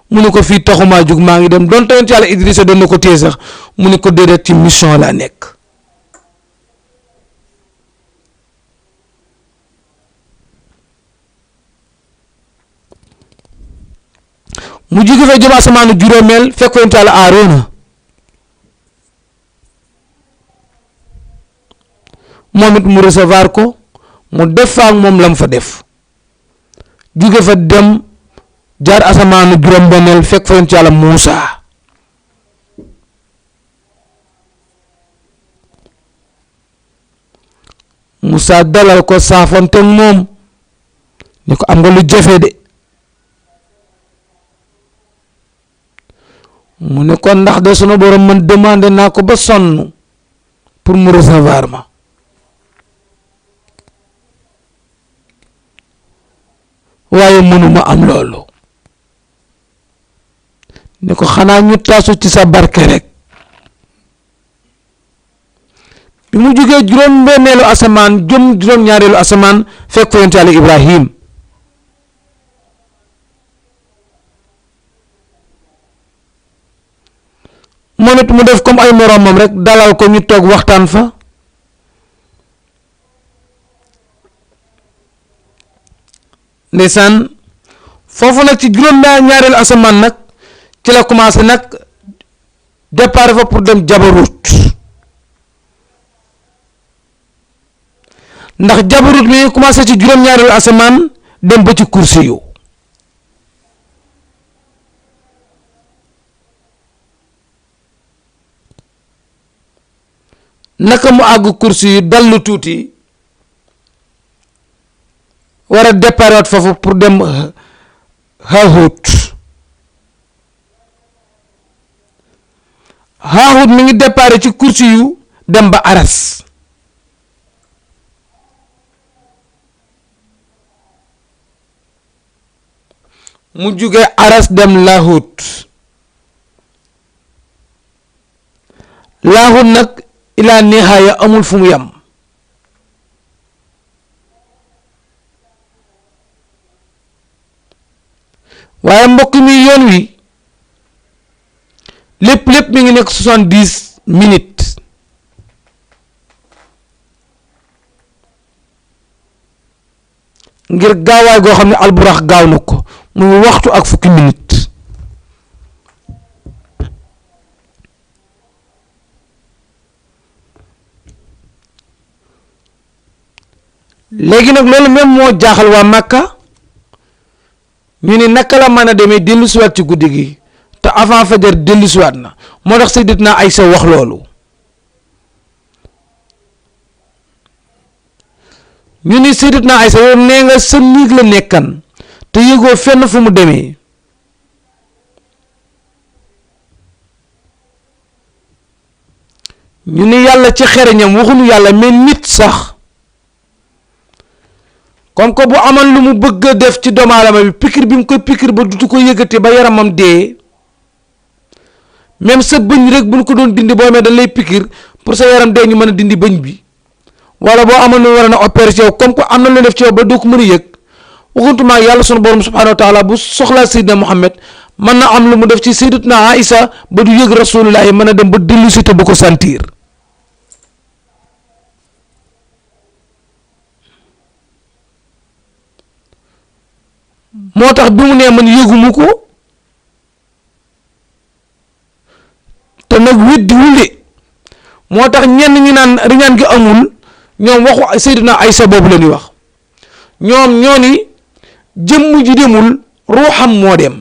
mu ne ko fii taxumaa jug maa ngi dem doon yonent yàlla Idrissa doon na ko téye sax mu ne ko déedéet ci mission laa nekk mu jóge fa jëm asamaanu juróomeel fekk yonent Yàlla Aaroona moom it mu recevoir ko mu def fa ak moom lam fa def jóge fa dem jaar asamaanu juróom-benneel fekk fa yonent Yàlla Muusa Musa dalal ko saafonte moom ni ko am nga lu jafe de mu ne ko ndax de sunu borom man demandé naa ko ba sonn pour mu recevoir ma waaye mënuma am loolu ni ko xanaa ñu taasu ci sa barke rek bi mu jógee juróom-benneelu asamaan jëm juróom-ñaareelu asamaan fekk fa yonent Yàlla Ibrahim moom it mu def comme ay moroomam rek dalal ko ñu toog waxtaan fa ndeysaan foofu nag ci juróom-ñaareelu asamaan nag ci la commencé nag départ fa pour dem Jabarut ndax Jabarut mi commencé ci juróom-ñaareelu asamaan dem ba ci kursi yu naka mu àgg kursi yu dallu tuuti war a départ waat foofu pour dem Haahut mi ngi départ ci kursi yu dem ba Aras mu jóge Aras dem Laahut nag ilaa nihaaya amul fu mu yem waaye mbokk mi yoon wi lépp mi ngi nekk 70 minutes ngir gaawaay goo xam ne alburax gaaw na ko muy waxtu ak fukki minutes léegi nag loolu même moo jaaxal waa Makka ñu ni naka la mën a demee dellusiwaat ci guddi gi te avant fajar dellusiwaat na moo tax Sayyidatuna Aysa wax loolu ñu ni Sayyidatuna Aysa yow nee nga sa néeg la nekkan te yëgoo fenn fu mu demee ñu ni yàlla ci xereñam waxuñu yàlla mais nit sax comme que bu amoon lu mu bëgg a def ci doomu aadama bi pikir bi mu koy pikir ba dutu ko yëkkati ba yaramam dee même sa bëñ rek bu ñu ko doon dindi boo amee dañ lay pikir pour sa yaram dee ñu mën a dindi bëñ bi wala boo amoon lu war a opérer ci yow comme que am na lu def ci yow ba doo ko mën a yëg waxuntuma yàlla sunu borom subhanahu wa taala bu soxlaa Seydina Muhammad mën na am lu mu def ci Sayyidatuna Aïsa ba du yëg rasulullahi mën a dem ba dellu si te du ko sentir moo tax bi mu nee man yëgumu ko te nag weddi wule moo tax ñenn ñi naan riñaan gi amul ñoom waxu Seydina Aysa boobu la ñuy wax ñoom ñoo ni jëmm ji demul ruuxam moo dem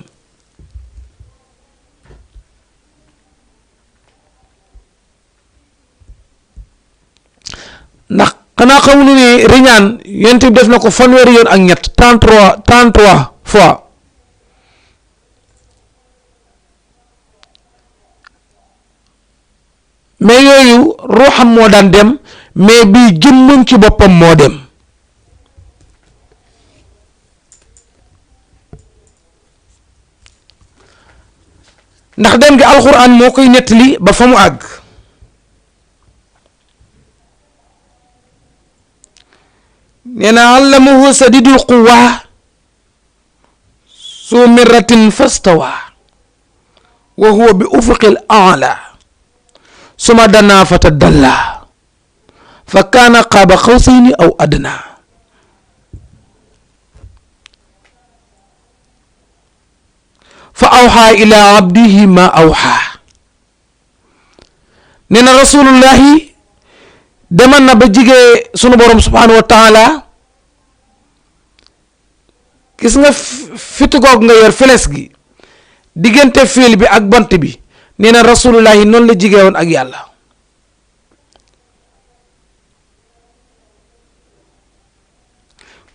ndax xanaa xamuñu ne riñaan yonent bi def na ko fanweeri yoon ak ñett 33 fois mais yooyu ruuxam moo daan dem mais bii jëmmam ci boppam moo dem ndax dem gi alxuraan moo koy nettali ba fa mu àgg nee na allamahu sadidul quwa su mirratin fastawa wa huwa bi ufuqil a'la suma danaa fatadalla fa kaana qaaba qawsayni aw adna fa awxa ila abdihi ma awxa nee na rasulullahi demal na ba jigee sunu borom subhanahu wa taala gis nga fitu goog nga yor feles gi diggante fiil bi ak bant bi nee na rasulullahi noonu la jigee woon ak yàlla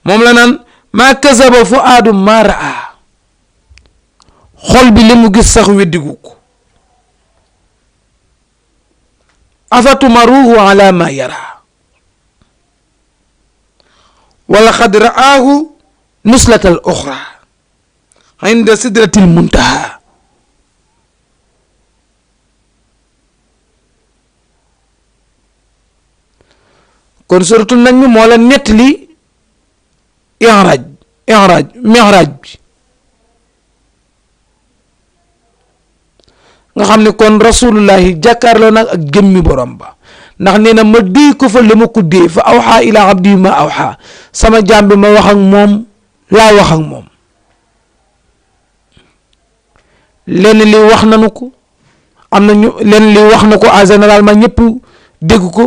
moom la naan maa kasaba fuaadu maa raa xol bi li mu gis sax weddigu ko afatumaruhu ala ma yara wala xad raahu nuslatal oxra inda sidratil muntaha kon suratul najm moo la nettali mi'raaj bi nga xam ne kon rasulullahi jàkkaarloo nag ak jëmmi borom ba ndax nee na ma déy ko fa la ma ko déy fa awxa ila abdi ma awxa sama jaam bi ma wax ak moom laa wax ak moom lenn li wax nanu ko am na ñu lenn li wax na ko en généralement ñëpp dégg ko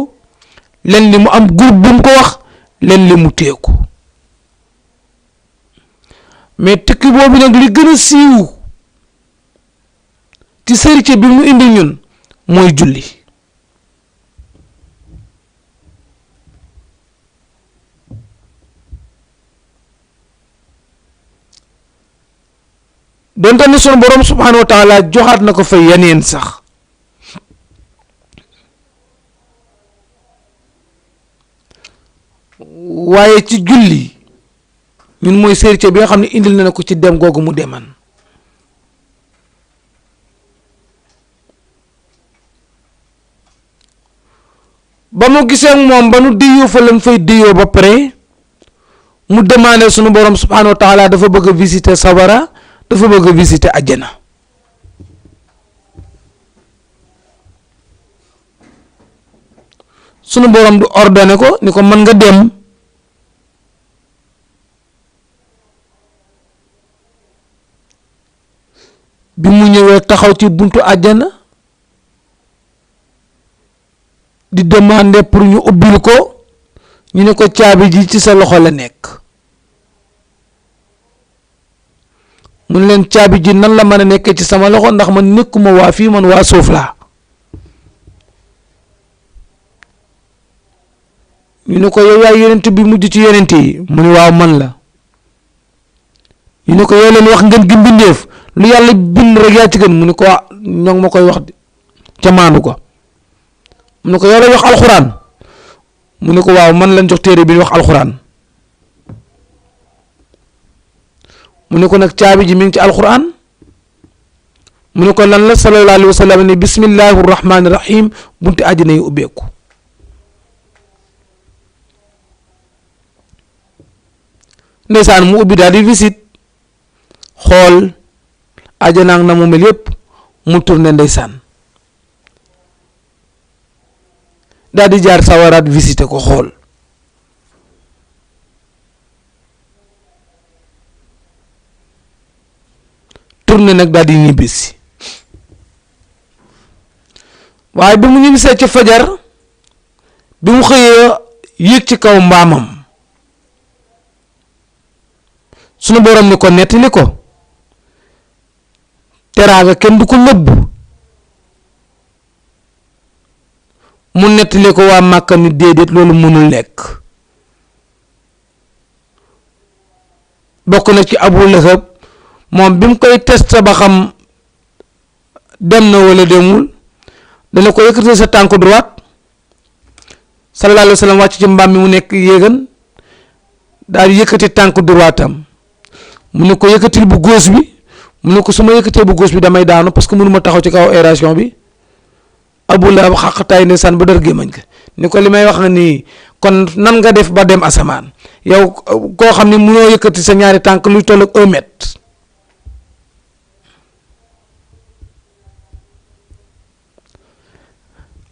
lenn li mu am groupe bu mu ko wax lenn li mu téye ko mais tukki boobu nag li gën a siiw ci sëriñ bi mu indi ñun mooy julli donte ne sunu borom subhanahu wa taala joxaat na ko fa yeneen sax waaye ci julli ñun mooy sëriñ bi nga xam ne indil na ko ci dem googu mu deman ba mu gisee ak moom ba nu diyoo fa lañ fay diyoo ba pare mu demandé sunu borom subhanahu wa taala dafa bëgg a visiter sawara dafa bëgg a visiter àjjana sunu borom du ordonné ko ni ko mën nga dem bi mu ñëwee taxaw ci buntu àjjana di demander pour ñu ubbil ko ñu ne ko caabi ji ci sa loxo la nekk mun leen caabi ji nan la mën a nekkee ci sama loxo ndax man nekkuma waa fii man waa suuf laa ñu ne ko yow yaay yonent bi mujj ci yonent yi mu ne waaw man la ñu ne ko yow leen wax ngeen gi mbindeef lu yàlla bind rek yaa ci gën mu ne ko ñoo ngi ma koy wax ca maandu ko mu ne ko yow la wax alxuraan mu ne ko waaw man lañ jox téere bi wax alxuraan mu ne ko nag caabi ji mi ngi ci alxuraan mu ne ko lan la sallallahu alayhi wa sallam ni bismillahi rahmaani rahim bunti àjjana yi ubbeeku ndeysaan mu ubbi daal di visite xool àjjana na mu mel yépp mu tourné ndeysaan daal di jaar sawaraat visité ko xool tourné nag daal di ñibbisi waaye bi mu ñibbisee ci fajar bi mu xëyee yéeg ci kaw mbaamam sunu borom ni ko nettali ko teraanga kenn du ko nëbb mu nettali ko waa Màkka ni déedéet loolu mënul nekk bokk na ci Abu Lahab moom bi mu koy test ba xam dem na wala demul dana ko yëkkati sa tànk droite sallallahu alayhi wa sallam wàcc ci mbaam mi mu nekk yéegan daal di yëkkati tànk droitam mu ne ko yëkkatil bu gauche bi mu ne ko su ma yëkkatee bu gauche bi damay daanu parce que mënuma taxaw ci kaw aération bi Abu Lahab xaqataay ne san ba dër gémmañ ko ni ko li may wax nga nii kon nan nga def ba dem asamaan yow koo xam ne mënoo yëkkati sa ñaari tànk luy toll ak 1 mètre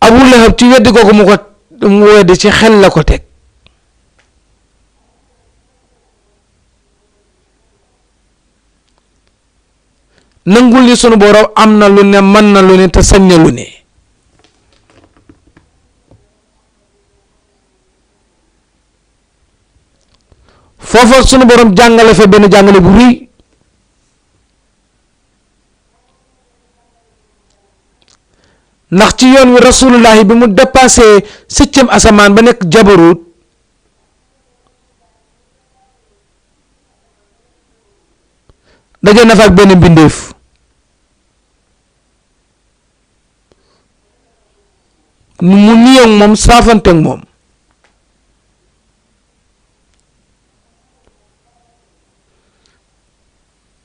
Abu Lahab ci weddi googu mu weddi ci xel la ko teg nangul ni sunu borom am na lu ne mën na lu ne te sañ na lu ne. foofa sunu borom jàngale fa benn jàngale bu rëy ndax ci yoon wi rasulullahi bi mu dépassé 7e asamaan ba nekk jabarut daje na fa ak benn mbindeef mu nuyoog moom saafanteeg moom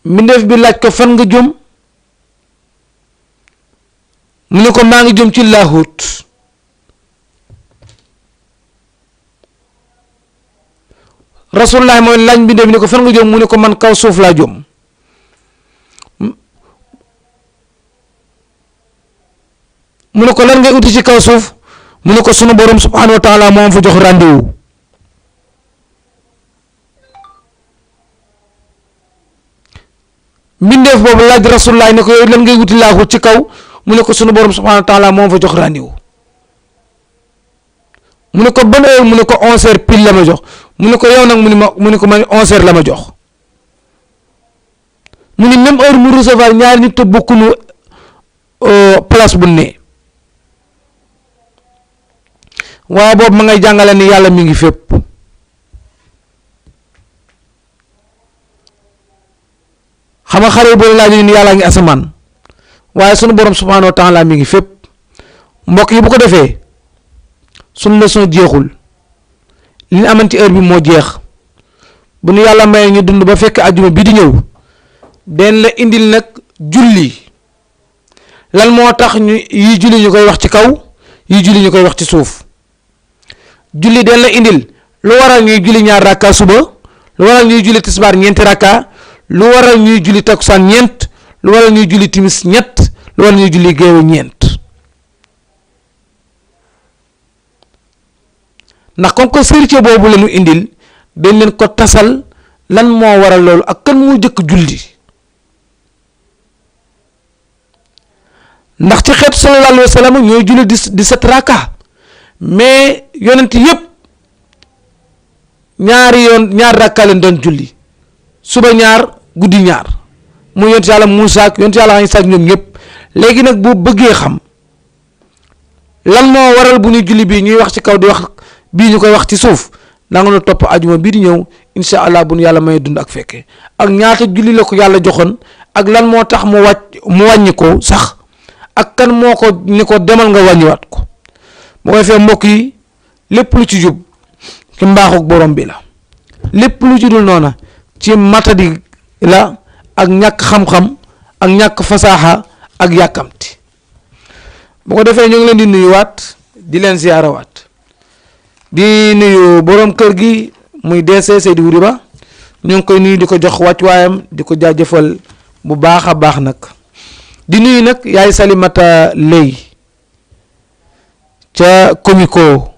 mbindeef bi laaj ko fan nga jëm mu ne ko maa ngi jëm ci laahut rasulullah mooy laaj mbindeef bi ne ko fan nga jëm mu ne ko man kaw suuf laa jëm mu ne ko lan ngay uti ci kaw suuf mu ne ko sunu borom subhanahu wa taala moom fa jox rendez-vous mbindeef boobu laaj rasulullah ne ko yow lan ngay wuti laahut ci kaw mu ne ko sunu borom subhanahu wa taala moom fa jox rendez-vous mu ne ko ban heure mu ne ko 11h pile la ma jox mu ne ko yow nag mu ne ko man 11h la ma jox mu ne même heure mu recevoir ñaari nit te bokkuñu place bu ne waaye boobu ma ngay jàngale ni yàlla mi ngi fépp xam nga xare boo laaj ni yàlla ngi asamaan waaye sunu borom subhanahu wa taala mi ngi fépp mbokk yi bu ko defee sunu leçon jeexul li ñu amoon ci heure bi moo jeex bu nu yàlla mayee ñu dund ba fekk ajjuma bi di ñëw den la indil nag julli lan moo tax ñu yi julli ñu koy wax ci kaw yi julli ñu koy wax ci suuf julli den la indil lu waral ñuy julli ñaar rakka suba lu waral ñuy julli tisbaar ñeenti rakka lu waral ñuy julli takkusaan ñeent lu waral ñuy julli timis ñett lu waral ñuy julli géewu ñeent ndax comme que sërite boobu la ñu indil dañ leen ko tasal lan moo waral loolu ak kan moo jëkk julli ndax ci xeetu sallallahu alayhi wa sallam ñooy julli 17 rakka mais yonent yëpp ñaar rakka leen doon julli suba ñaar guddi ñaar mu yonent yàlla Muusaa ak yonent yàlla Iisaa ak ñoom ñëpp léegi nag bu bëggee xam lan moo waral bu ñuy julli bii ñuy wax ci kaw di wax bii ñu koy wax ci suuf da nga nu topp ajuma bii di ñëw incha allah bu nu yàlla may dund ak fekkee ak ñaata julli la ko yàlla joxoon ak lan moo tax mu wàññi ko sax ak kan moo ko ni ko demal nga wàññiwaat ko bu koy fee mbokk yi lépp lu ci jub ci mbaaxuk borom bi la lépp lu ci dul noona ci matadi la ak ñàkk xam-xam ak ñàkk fasaaxa ak yàkkamti bu ko defee ñu ngi leen di nuyuwaat di leen ziyaarawaat di nuyu borom kër gi muy DC Seydou Wuri Ba ñu ngi koy nuyu di ko jox wàccuwaayam di ko jaajëfal bu baax a baax nag di nuyu nag yaay Salimata Lay ca Comico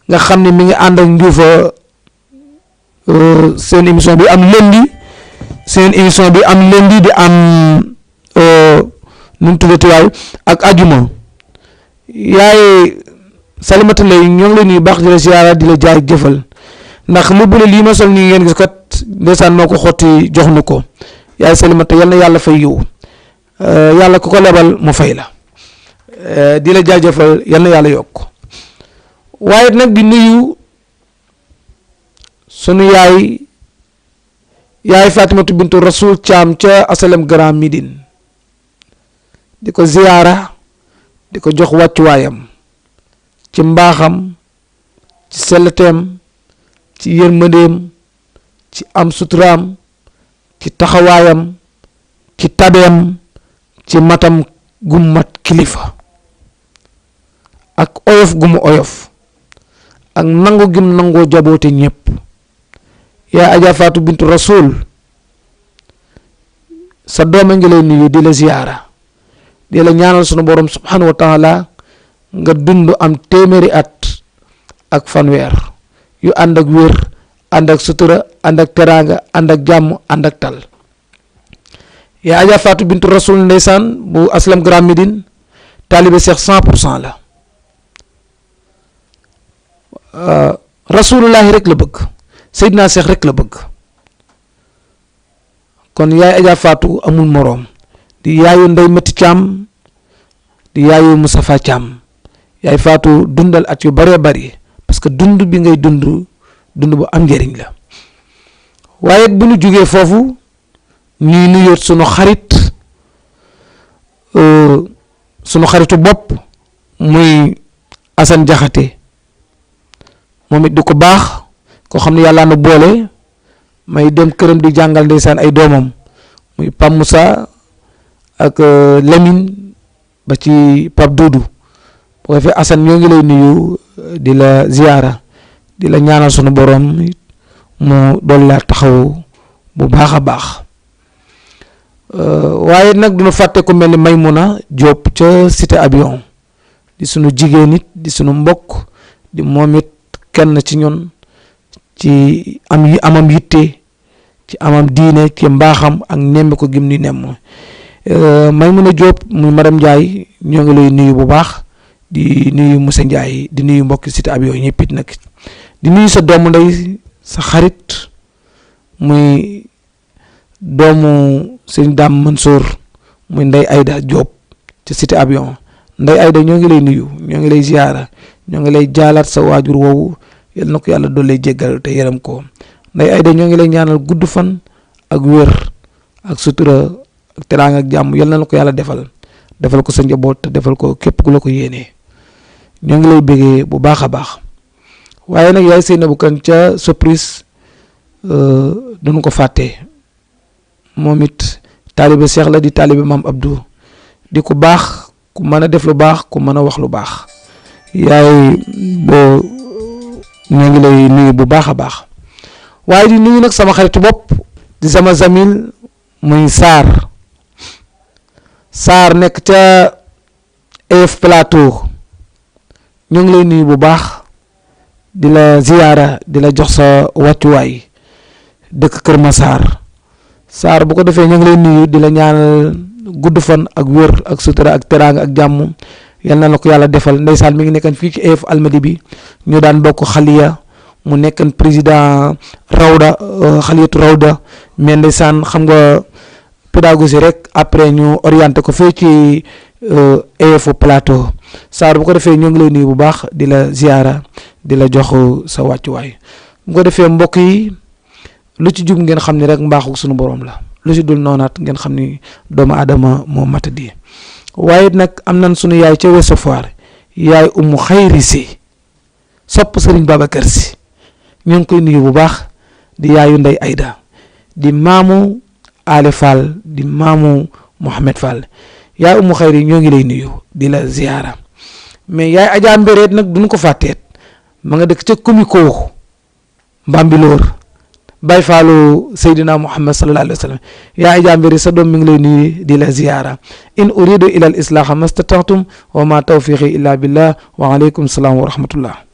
nga xam ne mi ngi ànd ak Njuufa seen émission bi am lundi di am nu mu tuddati waay ak ajuma yaay Salimata Lay ñoo ngi lay nuyu baax di la siyaara di la jaay jëfal ndax lu bële lii ma sol nii ngeen gis kat ndeysaan moo ko xotti jox nu ko yaay Salimata yal na yàlla fay yiw yàlla ku ko lebal mu fay la di la jaajëfal yal na yàlla yokk waaye nag di nuyu sunu yaay Fatimatu bintu Rasul Caam ca asalem Grand Médine di ko ziyaara di ko jox wàccuwaayam ci mbaaxam ci selleteem ci yërmandeem ci am suturaam ci taxawaayam ci tabeem ci matam gum mat kilifa ak oyof gumu oyof ak nangu gim nangoo jaboote ñépp yaa Aja Faatu bintu Rasul sa doom a ngi lay nuyu di la ziyaara di la ñaanal sunu borom subhanahu wa taala nga dund am téeméeri at ak fanweer yu ànd ak wér ànd ak sutura ànd ak teraanga ànd ak jàmm ànd ak tal yaa Adja Fatou bintu Rasul ndeysaan bu Aslam Grand Médine taalibe Cheikh 100% la rasulullahi rek la bëgg Seydina Cheikh rek la bëgg kon yaay Adja Fatou amul moroom di yaayu Ndey Mati Thiam di yaayu Moustapha Thiam yaay Fatou dundal at yu bëree bëri parce que dund bi ngay dund bu am njëriñ la. waaye bu ñu jógee foofu ñuy nuyoot sunu xaritu bopp muy Assane Diakhaté moom it di ko baax koo xam ne yàlla na boole may dem këram di jàngal ndeysaan ay doomam muy Pam Moussa ak Lamine ba ci Pape Doudou bu ko defee Assane ñoo ngi lay nuyu di la ziyaara di la ñaanal sunu borom mu doon la taxaw bu baax a baax waaye nag duñu fàtte ku mel ni Maymuna Diop ca cité avion di sunu jigéen it di sunu mbokk di moom it kenn ci ñun ci amam yitte ci amam diine ci mbaaxam ak nemmi ko gim ni nemm Maymuna Diop muy madame Ndiaye ñoo ngi lay nuyu bu baax di nuyu Moussa Ndiaye di nuyu mbokki cité avion ñëpp it nag di nuyu sa doomu ndey sa xarit muy doomu sëñ Dame Mansour muy Ndey Ayda Diop ci cité avion Ndey Ayda ñoo ngi lay nuyu ñoo ngi lay ziyaara ñoo ngi lay jaalaat sa waajur woowu yal na ko yàlla doon lay jéggal te yërëm ko Ndey Ayda ñoo ngi lay ñaanal gudd fan ak wér ak sutura ak teraanga ak jàmm yal na ko yàlla defal ko sa njaboot te defal ko képp ku la ko yéenee ñoo ngi lay bégee bu baax a baax. waaye nag yaay Seynabou Kane ca surprise duñu ko fàtte moom it taalibe Cheikh la di taalibe Maam Abdou di ku baax ku mën a def lu baax ku mën a wax lu baax yaay boo ñoo ngi lay nuyu bu baax a baax waaye di nuyu nag sama xaritu bopp di sama zamil muy Sarr nekk ca EF Plateau ñoo ngi lay nuyu bu baax di la ziyaara di la jox sa wàccuwaay dëkk Kër Massar Sarr bu ko defee ñu ngi lay nuyu di la ñaanal gudd fan ak wér ak sutura ak teraanga ak jàmm yal na la ko yàlla defal ndeysaan mi ngi nekkan fii ci EF Almadi bi ñu daan bokk xaliya mu nekkan président Rawda xaliyatu Rawda mais ndeysaan xam nga pédagogie rek après ñu orienté ko fii ci EF Plateau Sarr bu ko defee ñoo ngi lay nuyu bu baax di la ziyaara di la jox sa wàccuwaay bu ko defee mbokk yi lu ci jub ngeen xam ni rek mbaaxu sunu borom la lu ci dul noonaat ngeen xam ni doomu aadama moo matadi waaye nag am nañ sunu yaay ca Ouest Foire yaay Umu Xayri Si sopp Sëriñ Babacar Si ñoo ngi koy nuyu bu baax di yaayu Ndey Ayda di maamu Ale Fall di maamu Mohamed Fall yaay Umu Xayri ñoo ngi lay nuyu di la ziyaara mais yaay Adja Mbéreet nag duñu ko fàtteet ma nga dëkk ca Komiko Mbambilor Baye Fallou Seydina Muhammad sallallahu alayhi wa sallam yaay Adja Mbéreet sa doom mi ngi lay nuyu di la ziyaara in uridu ila al islaha mastata'tum wa ma tawfiqi illa billah wa alaykum salaam wa rahmatullah